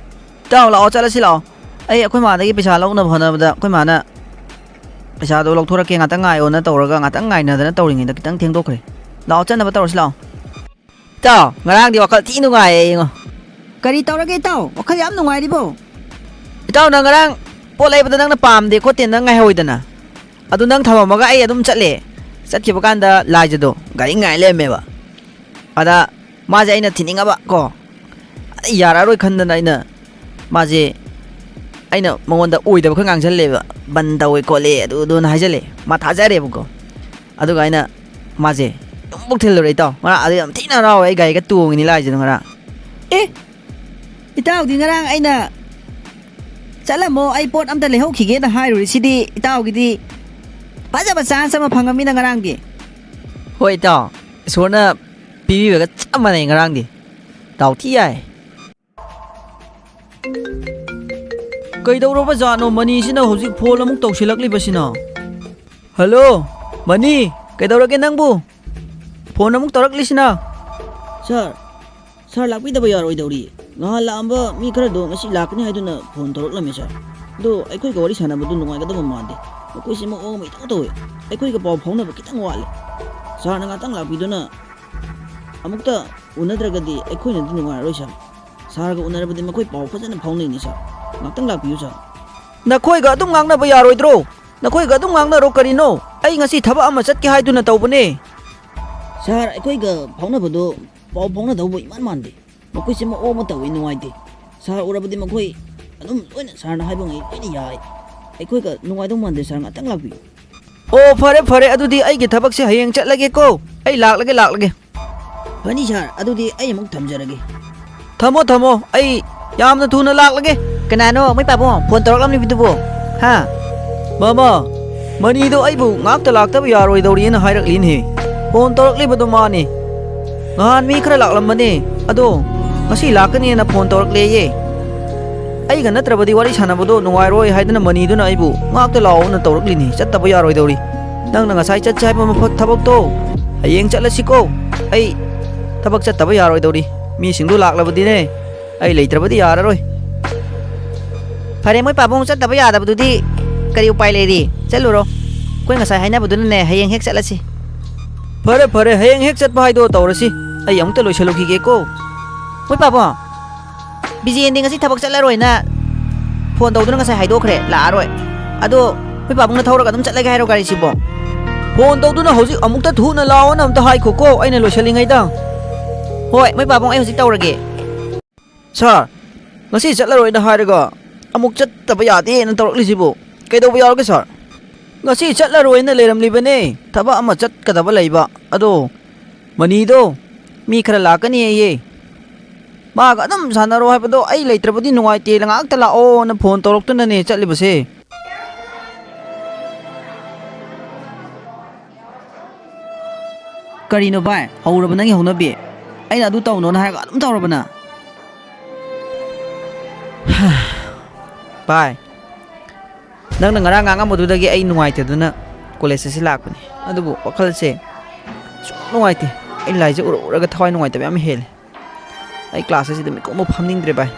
ꯏꯇꯥꯎ, ꯂꯥꯛꯑꯣ, ꯆꯠꯂꯁꯤ ꯂꯥꯛꯑꯣ꯫ ꯑꯩ ꯑꯩꯈꯣꯏ ꯃꯥꯗꯒꯤ ꯄꯩꯁꯥ ꯂꯧꯅꯕ ꯍꯣꯠꯅꯕꯗ ꯑꯩꯈꯣꯏ ꯃꯥꯅ ꯄꯩꯁꯥꯗꯣ ꯂꯧꯊꯣꯔꯛꯀꯦ, ꯉꯥꯛꯇꯪ ꯉꯥꯏꯌꯣꯅ ꯇꯧꯔꯒ ꯉꯥꯛꯇꯪ ꯉꯥꯏꯅꯗꯅ ꯇꯧꯔꯤꯉꯩꯗ ꯈꯤꯇꯪ ꯊꯦꯡꯗꯣꯛꯈ꯭ꯔꯦ꯫ ꯂꯥꯛꯑꯣ, ꯆꯠꯅꯕ ꯇꯧꯔꯁꯤ ꯂꯥꯛꯑꯣ꯫ ꯏꯇꯥꯎ, ꯉꯔꯥꯡꯗꯤ ꯋꯥꯈꯜ ꯊꯤ ꯅꯨꯡꯉꯥꯏꯌꯦ ꯌꯦꯡꯉꯣ꯫ ꯀꯔꯤ ꯇꯧꯔꯒꯦ ꯏꯇꯥꯎ? ꯋꯥꯈꯜ ꯌꯥꯝ ꯅꯨꯡꯉꯥꯏꯔꯤꯕꯣ? ꯏꯇꯥꯎ, ꯅꯪ ꯉꯔꯥꯡ ꯄꯣꯠ ꯂꯩꯕꯗ ꯅꯪꯅ ꯄꯥꯝꯗꯦ ꯈꯣꯠꯇꯦ ꯅꯪ ꯉꯥꯏꯍꯧꯏꯗꯅ꯫ ꯑꯗꯨ ꯅꯪ ꯊꯝꯃꯝꯃꯒ ꯑꯩ ꯑꯗꯨꯝ ꯆꯠꯂꯦ꯫ ꯆꯠꯈꯤꯕ ꯀꯥꯟꯗ ꯂꯥꯏꯖꯗꯣ ꯒꯥꯔꯤ ꯉꯥꯏ ꯂꯩꯔꯝꯃꯦꯕ꯫ ꯑꯗ ꯃꯥꯁꯦ ꯑꯩꯅ ꯊꯤꯅꯤꯡꯉꯕ ꯀꯣ꯫ ꯑꯩ ꯌꯥꯔꯛꯑꯔꯣꯏ ꯈꯟꯗꯅ ꯑꯩꯅ ꯃꯥꯁꯦ, ꯑꯩꯅ ꯃꯉꯣꯟꯗ ꯑꯣꯏꯗꯕ ꯈꯔ ꯉꯥꯡꯁꯜꯂꯦꯕ꯫ ꯕꯟ ꯇꯧꯋꯦ ꯈꯣꯠꯂꯦ ꯑꯗꯨ ꯑꯗꯨꯅ ꯍꯥꯏꯖꯜꯂꯦ꯫ ꯃꯥ ꯊꯥꯖꯔꯦꯕꯀꯣ꯫ ꯑꯗꯨꯒ ꯑꯩꯅ ꯃꯥꯁꯦ ꯌꯨꯝꯕꯨꯛ ꯊꯤꯜꯂꯨꯔꯦ ꯏꯇꯥꯎ꯫ ꯉꯔꯥꯡ ꯑꯗꯨ ꯌꯥꯝ ꯊꯤꯅ ꯍꯔꯥꯎꯋꯦ, ꯑꯩ ꯒꯥꯔꯤꯒ ꯇꯣꯡꯉꯤꯅꯤ ꯂꯥꯏꯁꯤꯗ ꯉꯔꯥꯡ꯫ ꯑꯦ! ꯏꯇꯥꯎꯗꯤ ꯉꯔꯥꯡ ꯑꯩꯅ "ꯆꯠꯂꯝꯃꯣ, ꯑꯩ ꯄꯣꯠ ꯑꯝꯇ ꯂꯩꯍꯧꯈꯤꯒꯦꯅ" ꯍꯥꯏꯔꯨꯔꯤꯁꯤꯗꯤ, ꯏꯇꯥꯎꯒꯤꯗꯤ ꯐꯖꯕ ꯆꯥꯟꯁ ꯑꯃ ꯐꯪꯉꯝꯃꯤꯅ ꯉꯔꯥꯡꯗꯤ꯫ ꯍꯣꯏ ꯏꯇꯥꯎ, ꯏꯁꯣꯔꯅ ꯄꯤꯕꯤꯕꯒ ꯆꯞ ꯃꯥꯟꯅꯩ ꯉꯔꯥꯡꯗꯤ꯫ ꯗꯥꯎ ꯊꯤ ꯌꯥꯏ꯫ ꯀꯩꯗꯧꯔꯕ ꯖꯥꯠꯅꯣ ꯃꯅꯤꯁꯤꯅ ꯍꯧꯖꯤꯛ ꯐꯣꯟ ꯑꯃꯨꯛ ꯇꯧꯁꯤꯜꯂꯛꯂꯤꯕꯁꯤꯅ? ꯍꯜꯂꯣ, ꯃꯅꯤ, ꯀꯩꯗꯧꯔꯒꯦ ꯅꯪꯕꯨ? ꯐꯣꯟ ꯑꯃꯨꯛ ꯇꯧꯔꯛꯂꯤꯁꯤꯅ? ꯁꯥꯔ, ꯁꯥꯔ ꯂꯥꯛꯄꯤꯗꯕ ꯌꯥꯔꯣꯏꯗꯧꯔꯤ꯫ ꯅꯍꯥꯟ ꯂꯥꯛꯑꯝꯕ ꯃꯤ ꯈꯔꯗꯣ ꯉꯁꯤ ꯂꯥꯛꯀꯅꯤ ꯍꯥꯏꯗꯨꯅ ꯐꯣꯟ ꯇꯧꯔꯛꯂꯝꯃꯦ, ꯁꯥꯔ꯫ ꯑꯗꯣ ꯑꯩꯈꯣꯏꯒ ꯋꯥꯔꯤ ꯁꯥꯟꯅꯕꯗꯨ ꯅꯨꯡꯉꯥꯏꯒꯗꯕ ꯃꯥꯟꯗꯦ꯫ ꯃꯈꯣꯏꯁꯦ ꯃꯑꯣꯡ ꯑꯃ ꯏꯇꯧ ꯇꯧꯏ꯫ ꯑꯩꯈꯣꯏꯒ ꯄꯥꯎ ꯐꯥꯎꯅꯕ ꯈꯤꯇꯪ ꯋꯥꯠꯂꯦ꯫ ꯁꯥꯔꯅ ꯉꯥꯛꯇꯪ ꯂꯥꯛꯄꯤꯗꯨꯅ ꯑꯃꯨꯛꯇ ꯎꯅꯗ꯭ꯔꯒꯗꯤ ꯑꯩꯈꯣꯏꯅꯗꯤ ꯅꯨꯡꯉꯥꯏꯔꯔꯣꯏ, ꯁꯥꯔ꯫ ꯁꯥꯔꯒ ꯎꯅꯔꯕꯗꯤ ꯃꯈꯣꯏ ꯄꯥꯎ ꯐꯖꯅ ꯐꯥꯎꯅꯩꯅꯤ, ꯁꯥꯔ꯫ ꯉꯥꯛꯇꯪ ꯂꯥꯛꯄꯤꯌꯨ, ꯁꯥꯔ꯫ ꯅꯈꯣꯏꯒ ꯑꯗꯨꯝ ꯉꯥꯡꯅꯕ ꯌꯥꯔꯣꯏꯗ꯭ꯔꯣ? ꯅꯈꯣꯏꯒ ꯑꯗꯨꯝ ꯉꯥꯡꯅꯔꯣ꯫ ꯀꯔꯤꯅꯣ? ꯑꯩ ꯉꯁꯤ ꯊꯕꯛ ꯑꯃ ꯆꯠꯀꯦ ꯍꯥꯏꯗꯨꯅ ꯇꯧꯕꯅꯦ꯫ ꯁꯥꯔ, ꯑꯩꯈꯣꯏꯒ ꯐꯥꯎꯅꯕꯗꯣ ꯄꯥꯎ ꯐꯥꯎꯅꯗꯧꯕ ꯏꯃꯥꯟ ꯃꯥꯟꯗꯦ꯫ ꯃꯈꯣꯏꯁꯦ ꯃꯑꯣꯡ ꯑꯃ ꯇꯧꯏ, ꯅꯨꯡꯉꯥꯏꯇꯦ꯫ ꯁꯥꯔ ꯎꯔꯕꯗꯤ ꯃꯈꯣꯏ ꯑꯗꯨꯝ ꯂꯣꯏꯅ ꯁꯥꯔꯅ ꯍꯥꯏꯕꯉꯩ ꯂꯣꯏꯅ ꯌꯥꯏ꯫ ꯑꯩꯈꯣꯏꯒ ꯅꯨꯡꯉꯥꯏꯗꯧ ꯃꯥꯟꯗꯦ, ꯁꯥꯔ꯫ ꯉꯥꯛꯇꯪ ꯂꯥꯛꯄꯤꯌꯨ꯫ ꯑꯣ, ꯐꯔꯦ, ꯐꯔꯦ꯫ ꯑꯗꯨꯗꯤ ꯑꯩꯒꯤ ꯊꯕꯛꯁꯦ ꯍꯌꯦꯡ ꯆꯠꯂꯒꯦꯀꯣ꯫ ꯑꯩ ꯂꯥꯛꯂꯒꯦ, ꯂꯥꯛꯂꯒꯦ꯫ ꯐꯅꯤ, ꯁꯥꯔ꯫ ꯑꯗꯨꯗꯤ ꯑꯩ ꯑꯃꯨꯛ ꯊꯝꯖꯔꯒꯦ꯫ ꯊꯝꯃꯣ, ꯊꯝꯃꯣ꯫ ꯑꯩ ꯌꯥꯝꯅ ꯊꯨꯅ ꯂꯥꯛꯂꯒꯦ꯫ ꯀꯅꯥꯅꯣ, ꯃꯣꯏ ꯄꯥꯕꯨꯡ? ꯐꯣꯟ ꯇꯧꯔꯛꯂꯝꯂꯤꯕꯗꯨꯕꯨ? ꯍꯥ? ꯃꯃꯥ, ꯃꯅꯤꯗꯣ ꯑꯩꯕꯨ ꯉꯥꯛꯇ ꯂꯥꯛꯇꯕ ꯌꯥꯔꯣꯏꯗꯧꯔꯤꯅ ꯍꯥꯏꯔꯛꯂꯤꯅꯦ꯫ ꯐꯣꯟ ꯇꯧꯔꯛꯂꯤꯕꯗꯣ ꯃꯥꯅꯤ꯫ ꯅꯍꯥꯟ ꯃꯤ ꯈꯔ ꯂꯥꯛꯂꯝꯕꯅꯦ, ꯑꯗꯣ ꯉꯁꯤ ꯂꯥꯛꯀꯅꯤꯅ ꯐꯣꯟ ꯇꯧꯔꯛꯂꯦꯌꯦ꯫ ꯑꯩꯒ ꯅꯠꯇ꯭ꯔꯕꯗꯤ ꯋꯥꯔꯤ ꯁꯥꯟꯅꯕꯗꯣ ꯅꯨꯡꯉꯥꯏꯔꯣꯏ ꯍꯥꯏꯗꯅ ꯃꯅꯤꯗꯨꯅ ꯑꯩꯕꯨ ꯉꯥꯛꯇ ꯂꯥꯛꯑꯣꯅ ꯇꯧꯔꯛꯂꯤꯅꯤ꯫ ꯆꯠꯇꯕ ꯌꯥꯔꯣꯏꯗꯧꯔꯤ꯫ ꯅꯪꯅ ꯉꯁꯥꯏ ꯆꯠꯁꯦ ꯍꯥꯏꯕ ꯃꯐꯝ ꯊꯕꯛꯇꯣ ꯍꯌꯦꯡ ꯆꯠꯂꯁꯤꯀꯣ꯫ ꯑꯩ ꯊꯕꯛ ꯆꯠꯇꯕ ꯌꯥꯔꯣꯏꯗꯧꯔꯤ꯫ ꯃꯤꯁꯤꯡꯗꯨ ꯂꯥꯛꯂꯕꯗꯤꯅꯦ, ꯑꯩ ꯂꯩꯇ꯭ꯔꯕꯗꯤ ꯌꯥꯔꯔꯣꯏ꯫ ꯐꯔꯦ, ꯃꯣꯏ ꯄꯥꯕꯨꯡ ꯆꯠꯇꯕ ꯌꯥꯗꯕꯗꯨꯗꯤ ꯀꯔꯤ ꯎꯄꯥꯏ ꯂꯩꯔꯤ? ꯆꯠꯂꯨꯔꯣ꯫ ꯑꯩꯈꯣꯏ ꯉꯁꯥꯏ ꯍꯥꯏꯅꯕꯗꯨꯅꯅꯦ, ꯍꯌꯦꯡ ꯍꯦꯛ ꯆꯠꯂꯁꯤ꯫ ꯐꯔꯦ, ꯐꯔꯦ, ꯍꯌꯦꯡ ꯍꯦꯛ ꯆꯠꯄ ꯍꯥꯏꯗꯣ ꯇꯧꯔꯁꯤ꯫ ꯑꯩ ꯑꯃꯨꯛꯇ ꯂꯣꯏꯁꯤꯜꯂꯨꯈꯤꯒꯦꯀꯣ꯫ ꯃꯣꯏ ꯄꯥꯕꯨꯡ, ꯕꯤꯖꯦꯟꯗꯤ ꯉꯁꯤ ꯊꯕꯛ ꯆꯠꯂꯔꯣꯏꯅ ꯐꯣꯟ ꯇꯧꯗꯨꯅ ꯉꯁꯥꯏ ꯍꯥꯏꯗꯣꯛꯈ꯭ꯔꯦ, ꯂꯥꯛꯑꯔꯣꯏ꯫ ꯑꯗꯣ ꯃꯣꯏ ꯄꯥꯕꯨꯡꯅ ꯊꯧꯔꯒ ꯑꯗꯨꯝ ꯆꯠꯂꯒꯦ ꯍꯥꯏꯔꯣ ꯒꯥꯔꯤꯁꯤꯕꯣ? ꯐꯣꯟ ꯇꯧꯗꯨꯅ ꯍꯧꯖꯤꯛ ꯑꯃꯨꯛꯇ ꯊꯨꯅ ꯂꯥꯛꯑꯣꯅ ꯑꯝꯇ ꯍꯥꯏꯈꯣꯀꯣ, ꯑꯩꯅ ꯂꯣꯏꯁꯤꯜꯂꯤꯉꯩꯗ꯫ ꯍꯣꯏ, ꯃꯣꯏ ꯄꯥꯕꯨꯡ, ꯑꯩ ꯍꯧꯖꯤꯛ ꯇꯧꯔꯒꯦ꯫ ꯁꯥꯔ, ꯉꯁꯤ ꯆꯠꯂꯔꯣꯏꯅ ꯍꯥꯏꯔꯒ ꯑꯃꯨꯛ ꯆꯠꯇꯕ ꯌꯥꯗꯦꯅ ꯇꯧꯔꯛꯂꯤꯁꯤꯕꯨ ꯀꯩꯗꯧꯕ ꯌꯥꯎꯔꯒꯦ, ꯁꯥꯔ? ꯉꯁꯤ ꯆꯠꯂꯔꯣꯏꯅ ꯂꯩꯔꯝꯂꯤꯕꯅꯦ, ꯊꯕꯛ ꯑꯃ ꯆꯠꯀꯗꯕ ꯂꯩꯕ꯫ ꯑꯗꯣ ꯃꯅꯤꯗꯣ ꯃꯤ ꯈꯔ ꯂꯥꯛꯀꯅꯤ ꯑꯌꯦ꯫ ꯃꯥꯒ ꯑꯗꯨꯝ ꯁꯥꯟꯅꯔꯣ ꯍꯥꯏꯕꯗꯣ ꯑꯩ ꯂꯩꯇ꯭ꯔꯕꯗꯤ ꯅꯨꯡꯉꯥꯏꯇꯦ, ꯉꯥꯏꯍꯥꯛꯇ ꯂꯥꯛꯑꯣꯅ ꯐꯣꯟ ꯇꯧꯔꯛꯇꯨꯅꯅꯦ ꯆꯠꯂꯤꯕꯁꯦ꯫ ꯀꯔꯤꯅꯣ ꯚꯥꯏ, ꯍꯧꯔꯕ ꯅꯪꯒꯤ ꯍꯧꯅꯕꯤ? ꯑꯩꯅ ꯑꯗꯨ ꯇꯧꯅꯣꯅ ꯍꯥꯏꯔꯒ ꯑꯗꯨꯝ ꯇꯧꯔꯕ ꯅꯪ? ꯚꯥꯏ, ꯅꯪꯅ ꯉꯔꯥꯡ ꯉꯥꯡꯉꯝꯕꯗꯨꯗꯒꯤ ꯑꯩ ꯅꯨꯡꯉꯥꯏꯇꯗꯅ ꯀꯣꯂꯦꯖ ꯑꯁꯤ ꯂꯥꯛꯄꯅꯤ꯫ ꯑꯗꯨꯕꯨ ꯋꯥꯈꯜꯁꯦ ꯁꯨꯝ ꯅꯨꯡꯉꯥꯏꯇꯦ꯫ ꯑꯩ ꯂꯥꯏꯁꯦ ꯎꯔ ꯎꯔꯒ ꯊꯋꯥꯏ ꯅꯨꯡꯉꯥꯏꯇꯕ ꯌꯥꯝ ꯍꯦꯜꯂꯦ꯫ ꯑꯩ ꯀ꯭ꯂꯥꯁ ꯑꯁꯤꯗ ꯃꯤꯀꯨꯞ ꯑꯃ ꯐꯝꯅꯤꯡꯗ꯭ꯔꯦ ꯚꯥꯏ꯫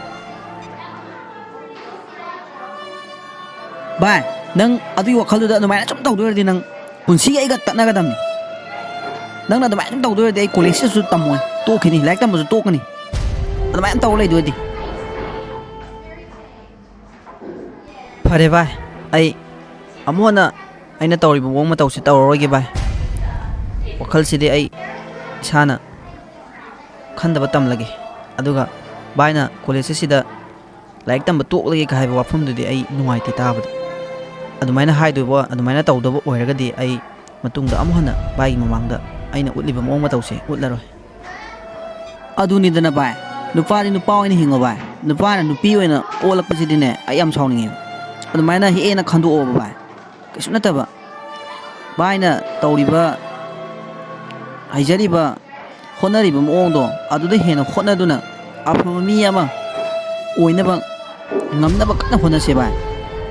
ꯚꯥꯏ, ꯅꯪ ꯑꯗꯨꯒꯤ ꯋꯥꯈꯜꯗꯨꯗ ꯑꯗꯨꯃꯥꯏꯅ ꯁꯨꯝ ꯇꯧꯗꯣꯏꯔꯗꯤ ꯅꯪ ꯄꯨꯟꯁꯤꯒꯤ ꯑꯩꯒ ꯇꯠꯅꯒꯗꯕꯅꯤ꯫ ꯅꯪꯅ ꯑꯗꯨꯃꯥꯏꯅ ꯁꯨꯝ ꯇꯧꯗꯣꯏꯔꯗꯤ ꯑꯩ ꯀꯣꯂꯦꯖꯁꯤꯁꯨ ꯇꯝꯃꯣꯏ, ꯇꯣꯛꯈꯤꯅꯤ, ꯂꯥꯏꯔꯤꯛ ꯇꯝꯕꯁꯨ ꯇꯣꯛꯀꯅꯤ꯫ ꯑꯗꯨꯃꯥꯏꯅ ꯇꯧꯔ ꯂꯩꯗꯣꯏꯗꯤ꯫ ꯐꯔꯦ ꯚꯥꯏ, ꯑꯩ ꯑꯃꯨꯛ ꯍꯟꯅ ꯑꯩꯅ ꯇꯧꯔꯤꯕ ꯃꯑꯣꯡ ꯃꯇꯧꯁꯦ ꯇꯧꯔꯔꯣꯏꯒꯦ ꯚꯥꯏ꯫ ꯋꯥꯈꯜꯁꯤꯗꯤ ꯑꯩ ꯏꯁꯥꯅ ꯈꯟꯗꯕ ꯇꯝꯂꯒꯦ꯫ ꯑꯗꯨꯒ ꯚꯥꯏꯅ ꯀꯣꯂꯦꯖ ꯑꯁꯤꯗ ꯂꯥꯏꯔꯤꯛ ꯇꯝꯕ ꯇꯣꯛꯂꯒꯦ ꯍꯥꯏꯕ ꯋꯥꯐꯝꯗꯨꯗꯤ ꯑꯩ ꯅꯨꯡꯉꯥꯏꯇꯦ ꯇꯥꯕꯗ꯫ ꯑꯗꯨꯃꯥꯏꯅ ꯍꯥꯏꯗꯣꯏꯕ, ꯑꯗꯨꯃꯥꯏꯅ ꯇꯧꯗꯕ ꯑꯣꯏꯔꯒꯗꯤ ꯑꯩ ꯃꯇꯨꯡꯗ ꯑꯃꯨꯛ ꯍꯟꯅ ꯚꯥꯏꯒꯤ ꯃꯃꯥꯡꯗ ꯑꯩꯅ ꯎꯠꯂꯤꯕ ꯃꯑꯣꯡ ꯃꯇꯧꯁꯦ ꯎꯠꯂꯔꯣꯏ꯫ ꯑꯗꯨꯅꯤꯗꯅ ꯚꯥꯏ, ꯅꯨꯄꯥꯗꯤ ꯅꯨꯄꯥ ꯑꯣꯏꯅ ꯍꯤꯡꯉꯣ ꯚꯥꯏ꯫ ꯅꯨꯄꯥꯅ ꯅꯨꯄꯤ ꯑꯣꯏꯅ ꯑꯣꯜꯂꯛꯄꯁꯤꯗꯤꯅꯦ, ꯑꯩ ꯌꯥꯝ ꯁꯥꯎꯅꯤꯡꯉꯦꯕ꯫ ꯑꯗꯨꯃꯥꯏꯅ ꯍꯦꯟꯅ ꯈꯟꯗꯣꯛꯑꯣꯕ ꯚꯥꯏ꯫ ꯀꯩꯁꯨ ꯅꯠꯇꯕ꯫ ꯚꯥꯏꯅ ꯇꯧꯔꯤꯕ, ꯍꯩꯖꯔꯤꯕ, ꯍꯣꯠꯅꯔꯤꯕ ꯃꯑꯣꯡꯗꯣ, ꯑꯗꯨꯗ ꯍꯦꯟꯅ ꯍꯣꯠꯅꯗꯨꯅ ꯑꯐꯕ ꯃꯤ ꯑꯃ ꯑꯣꯏꯅꯕ ꯉꯝꯅꯕ ꯀꯟꯅ ꯍꯣꯠꯅꯁꯦ ꯚꯥꯏ꯫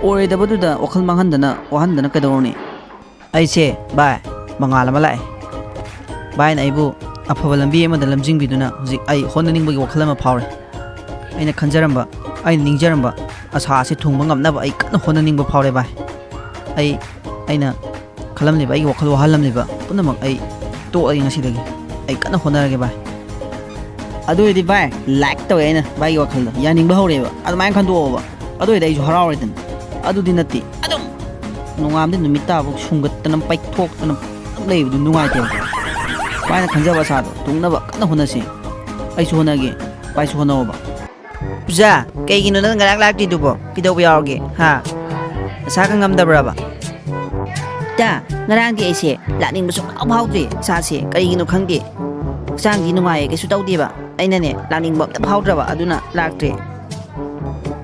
ꯑꯣꯏꯔꯣꯏꯗꯕꯗꯨꯗ ꯋꯥꯈꯜ ꯃꯥꯡꯍꯟꯗꯅ, ꯋꯥꯍꯟꯗꯅ ꯀꯩꯗꯧꯔꯨꯅꯤ? ꯑꯩꯁꯦ ꯚꯥꯏ, ꯃꯉꯥꯜ ꯑꯃ ꯂꯥꯛꯑꯦ꯫ ꯚꯥꯏꯅ ꯑꯩꯕꯨ ꯑꯐꯕ ꯂꯝꯕꯤ ꯑꯃꯗ ꯂꯝꯖꯤꯡꯕꯤꯗꯨꯅ ꯍꯧꯖꯤꯛ ꯑꯩ ꯍꯣꯠꯅꯅꯤꯡꯕꯒꯤ ꯋꯥꯈꯜ ꯑꯃ ꯐꯥꯎꯔꯦ꯫ ꯑꯩꯅ ꯈꯟꯖꯔꯝꯕ, ꯑꯩꯅ ꯅꯤꯡꯖꯔꯝꯕ ꯑꯁꯥ ꯑꯁꯤ ꯊꯨꯡꯕ ꯉꯝꯅꯕ ꯑꯩ ꯀꯟꯅ ꯍꯣꯠꯅꯅꯤꯡꯕ ꯐꯥꯎꯔꯦ ꯚꯥꯏ꯫ ꯑꯩ, ꯑꯩꯅ ꯈꯜꯂꯝꯂꯤꯕ, ꯑꯩꯒꯤ ꯋꯥꯈꯜ ꯋꯥꯍꯜꯂꯝꯂꯤꯕ ꯄꯨꯝꯅꯃꯛ ꯑꯩ ꯇꯣꯛꯑꯒꯦ ꯉꯁꯤꯗꯒꯤ꯫ ꯑꯩ ꯀꯟꯅ ꯍꯣꯠꯅꯔꯒꯦ ꯚꯥꯏ꯫ ꯑꯗꯨ ꯑꯣꯏꯔꯗꯤ ꯚꯥꯏ, ꯂꯥꯏꯛ ꯇꯧꯋꯦ ꯑꯩꯅ ꯚꯥꯏꯒꯤ ꯋꯥꯈꯜꯗꯣ꯫ ꯌꯥꯅꯤꯡꯕ ꯍꯧꯔꯛꯑꯦꯕ꯫ ꯑꯗꯨꯃꯥꯏꯅ ꯈꯟꯗꯣꯛꯑꯣꯕ꯫ ꯑꯗꯨ ꯑꯣꯏꯔꯗꯤ ꯑꯩꯁꯨ ꯍꯔꯥꯎꯔꯦꯗꯅ꯫ ꯑꯗꯨꯗꯤ ꯅꯠꯇꯦ꯫ ꯑꯗꯨꯝ ꯅꯣꯡꯉꯥꯟꯕꯗꯩ ꯅꯨꯃꯤꯠ ꯇꯥꯕꯧ ꯁꯨꯡꯒꯠꯇꯅ, ꯄꯩꯊꯣꯛꯇꯅ ꯑꯗꯨꯝ ꯂꯩꯕꯗꯨ ꯅꯨꯡꯉꯥꯏꯇꯦꯕ꯫ ꯚꯥꯏꯅ ꯈꯟꯖꯕ ꯑꯁꯥꯗꯣ ꯊꯨꯡꯅꯕ ꯀꯟꯅ ꯍꯣꯠꯅꯁꯤ꯫ ꯑꯩꯁꯨ ꯍꯣꯠꯅꯒꯦ, ꯚꯥꯏꯁꯨ ꯍꯣꯠꯅꯧꯑꯣꯕ꯫ ꯄꯨꯖꯥ, ꯀꯩꯒꯤꯅꯣ ꯅꯪ ꯉꯔꯥꯡ ꯂꯥꯛꯇ꯭ꯔꯤꯗꯨꯕꯣ? ꯀꯩꯗꯧꯕ ꯌꯥꯎꯔꯒꯦ? ꯍꯥ? ꯅꯁꯥꯒ ꯉꯝꯗꯕ꯭ꯔꯕ? ꯏꯇꯥ, ꯉꯔꯥꯡꯗꯤ ꯑꯩꯁꯦ ꯂꯥꯛꯅꯤꯡꯕ ꯁꯨꯡꯐꯥꯎ ꯐꯥꯎꯗ꯭ꯔꯦ꯫ ꯏꯁꯥꯁꯦ ꯀꯔꯤꯒꯤꯅꯣ ꯈꯪꯗꯦ꯫ ꯍꯛꯆꯥꯡꯗꯤ ꯅꯨꯡꯉꯥꯏꯌꯦ, ꯀꯩꯁꯨ ꯇꯧꯗꯦꯕ꯫ ꯑꯩꯅꯅꯦ, ꯂꯥꯛꯅꯤꯡꯕ ꯑꯝꯇ ꯐꯥꯎꯗ꯭ꯔꯕ, ꯑꯗꯨꯅ ꯂꯥꯛꯇ꯭ꯔꯦ꯫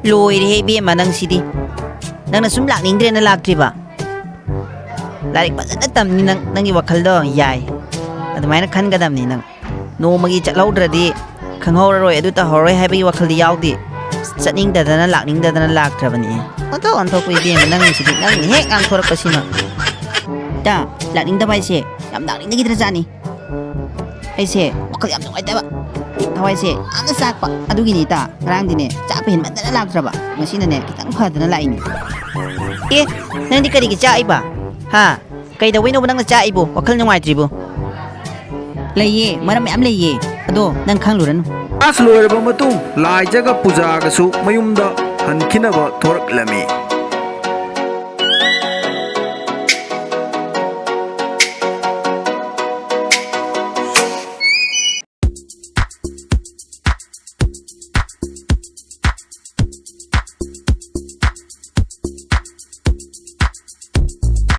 ꯂꯣꯏꯔꯦꯍꯦ ꯏꯕꯦꯝꯃ ꯅꯪꯁꯤꯗꯤ꯫ ꯅꯪꯅ ꯁꯨꯝ ꯂꯥꯛꯅꯤꯡꯗ꯭ꯔꯦꯅ ꯂꯥꯛꯇ꯭ꯔꯤꯕ? ꯂꯥꯏꯔꯤꯛ ꯐꯖꯅ ꯇꯝꯅꯤ ꯅꯪ, ꯅꯪꯒꯤ ꯋꯥꯈꯜꯗꯣ ꯌꯥꯏ꯫ ꯑꯗꯨꯃꯥꯏꯅ ꯈꯟꯒꯗꯕꯅꯤ ꯅꯪ꯫ ꯅꯣꯡꯃꯒꯤ ꯆꯠꯍꯧꯗ꯭ꯔꯗꯤ ꯈꯪꯍꯧꯔꯔꯣꯏ, ꯑꯗꯨ ꯇꯧꯍꯧꯔꯣꯏ ꯍꯥꯏꯕꯒꯤ ꯋꯥꯈꯜꯗꯤ ꯌꯥꯎꯗꯦ꯫ ꯆꯠꯅꯤꯡꯗꯗꯅ ꯂꯥꯛꯅꯤꯡꯗꯗꯅ ꯂꯥꯛꯇ꯭ꯔꯕꯅꯤ꯫ ꯑꯣꯟꯊꯣꯛ ꯑꯣꯟꯊꯣꯛꯄ ꯏꯕꯦꯝꯃ ꯅꯪꯁꯤꯗꯤ, ꯅꯪꯅ ꯍꯦꯛ ꯉꯥꯡꯊꯣꯔꯛꯄꯁꯤꯃ꯫ ꯏꯇꯥ, ꯂꯥꯛꯅꯤꯡꯗꯕ ꯍꯥꯏꯁꯦ ꯌꯥꯝ ꯂꯥꯛꯅꯤꯡꯗꯈꯤꯗ꯭ꯔꯖꯥꯠꯅꯤ꯫ ꯑꯩꯁꯦ ꯋꯥꯈꯜ ꯌꯥꯝ ꯅꯨꯡꯉꯥꯏꯇꯕ꯫ ꯊꯋꯥꯏꯁꯦ ꯌꯥꯝꯅ ꯆꯥꯛꯄ꯫ ꯑꯗꯨꯒꯤꯅꯤ ꯏꯇꯥ, ꯉꯔꯥꯡꯗꯤꯅꯦ ꯆꯥꯛꯄ ꯍꯦꯟꯃꯟꯗꯅ ꯂꯥꯛꯇ꯭ꯔꯕ, ꯉꯁꯤꯅꯅꯦ ꯈꯤꯇꯪ ꯐꯗꯅ ꯂꯥꯛꯏꯅꯤ꯫ ꯑꯦ, ꯅꯪꯗꯤ ꯀꯔꯤꯒꯤ ꯆꯥꯛꯏꯕ? ꯍꯥ? ꯀꯩꯗꯧꯕꯩꯅꯣꯕ ꯅꯪꯅ ꯆꯥꯛꯏꯕꯣ, ꯋꯥꯈꯜ ꯅꯨꯡꯉꯥꯏꯇ꯭ꯔꯤꯕꯣ? ꯂꯩꯌꯦ, ꯃꯔꯝ ꯃꯌꯥꯝ ꯂꯩꯌꯦ, ꯑꯗꯣ ꯅꯪ ꯈꯪꯂꯨꯔꯅꯨ꯫ ꯀ꯭ꯂꯥꯁ ꯂꯣꯏꯔꯕ ꯃꯇꯨꯡ ꯂꯥꯏꯖꯒ ꯄꯨꯖꯥꯒꯁꯨ ꯃꯌꯨꯝꯗ ꯍꯟꯈꯤꯅꯕ ꯊꯣꯔꯛꯂꯝꯃꯤ꯫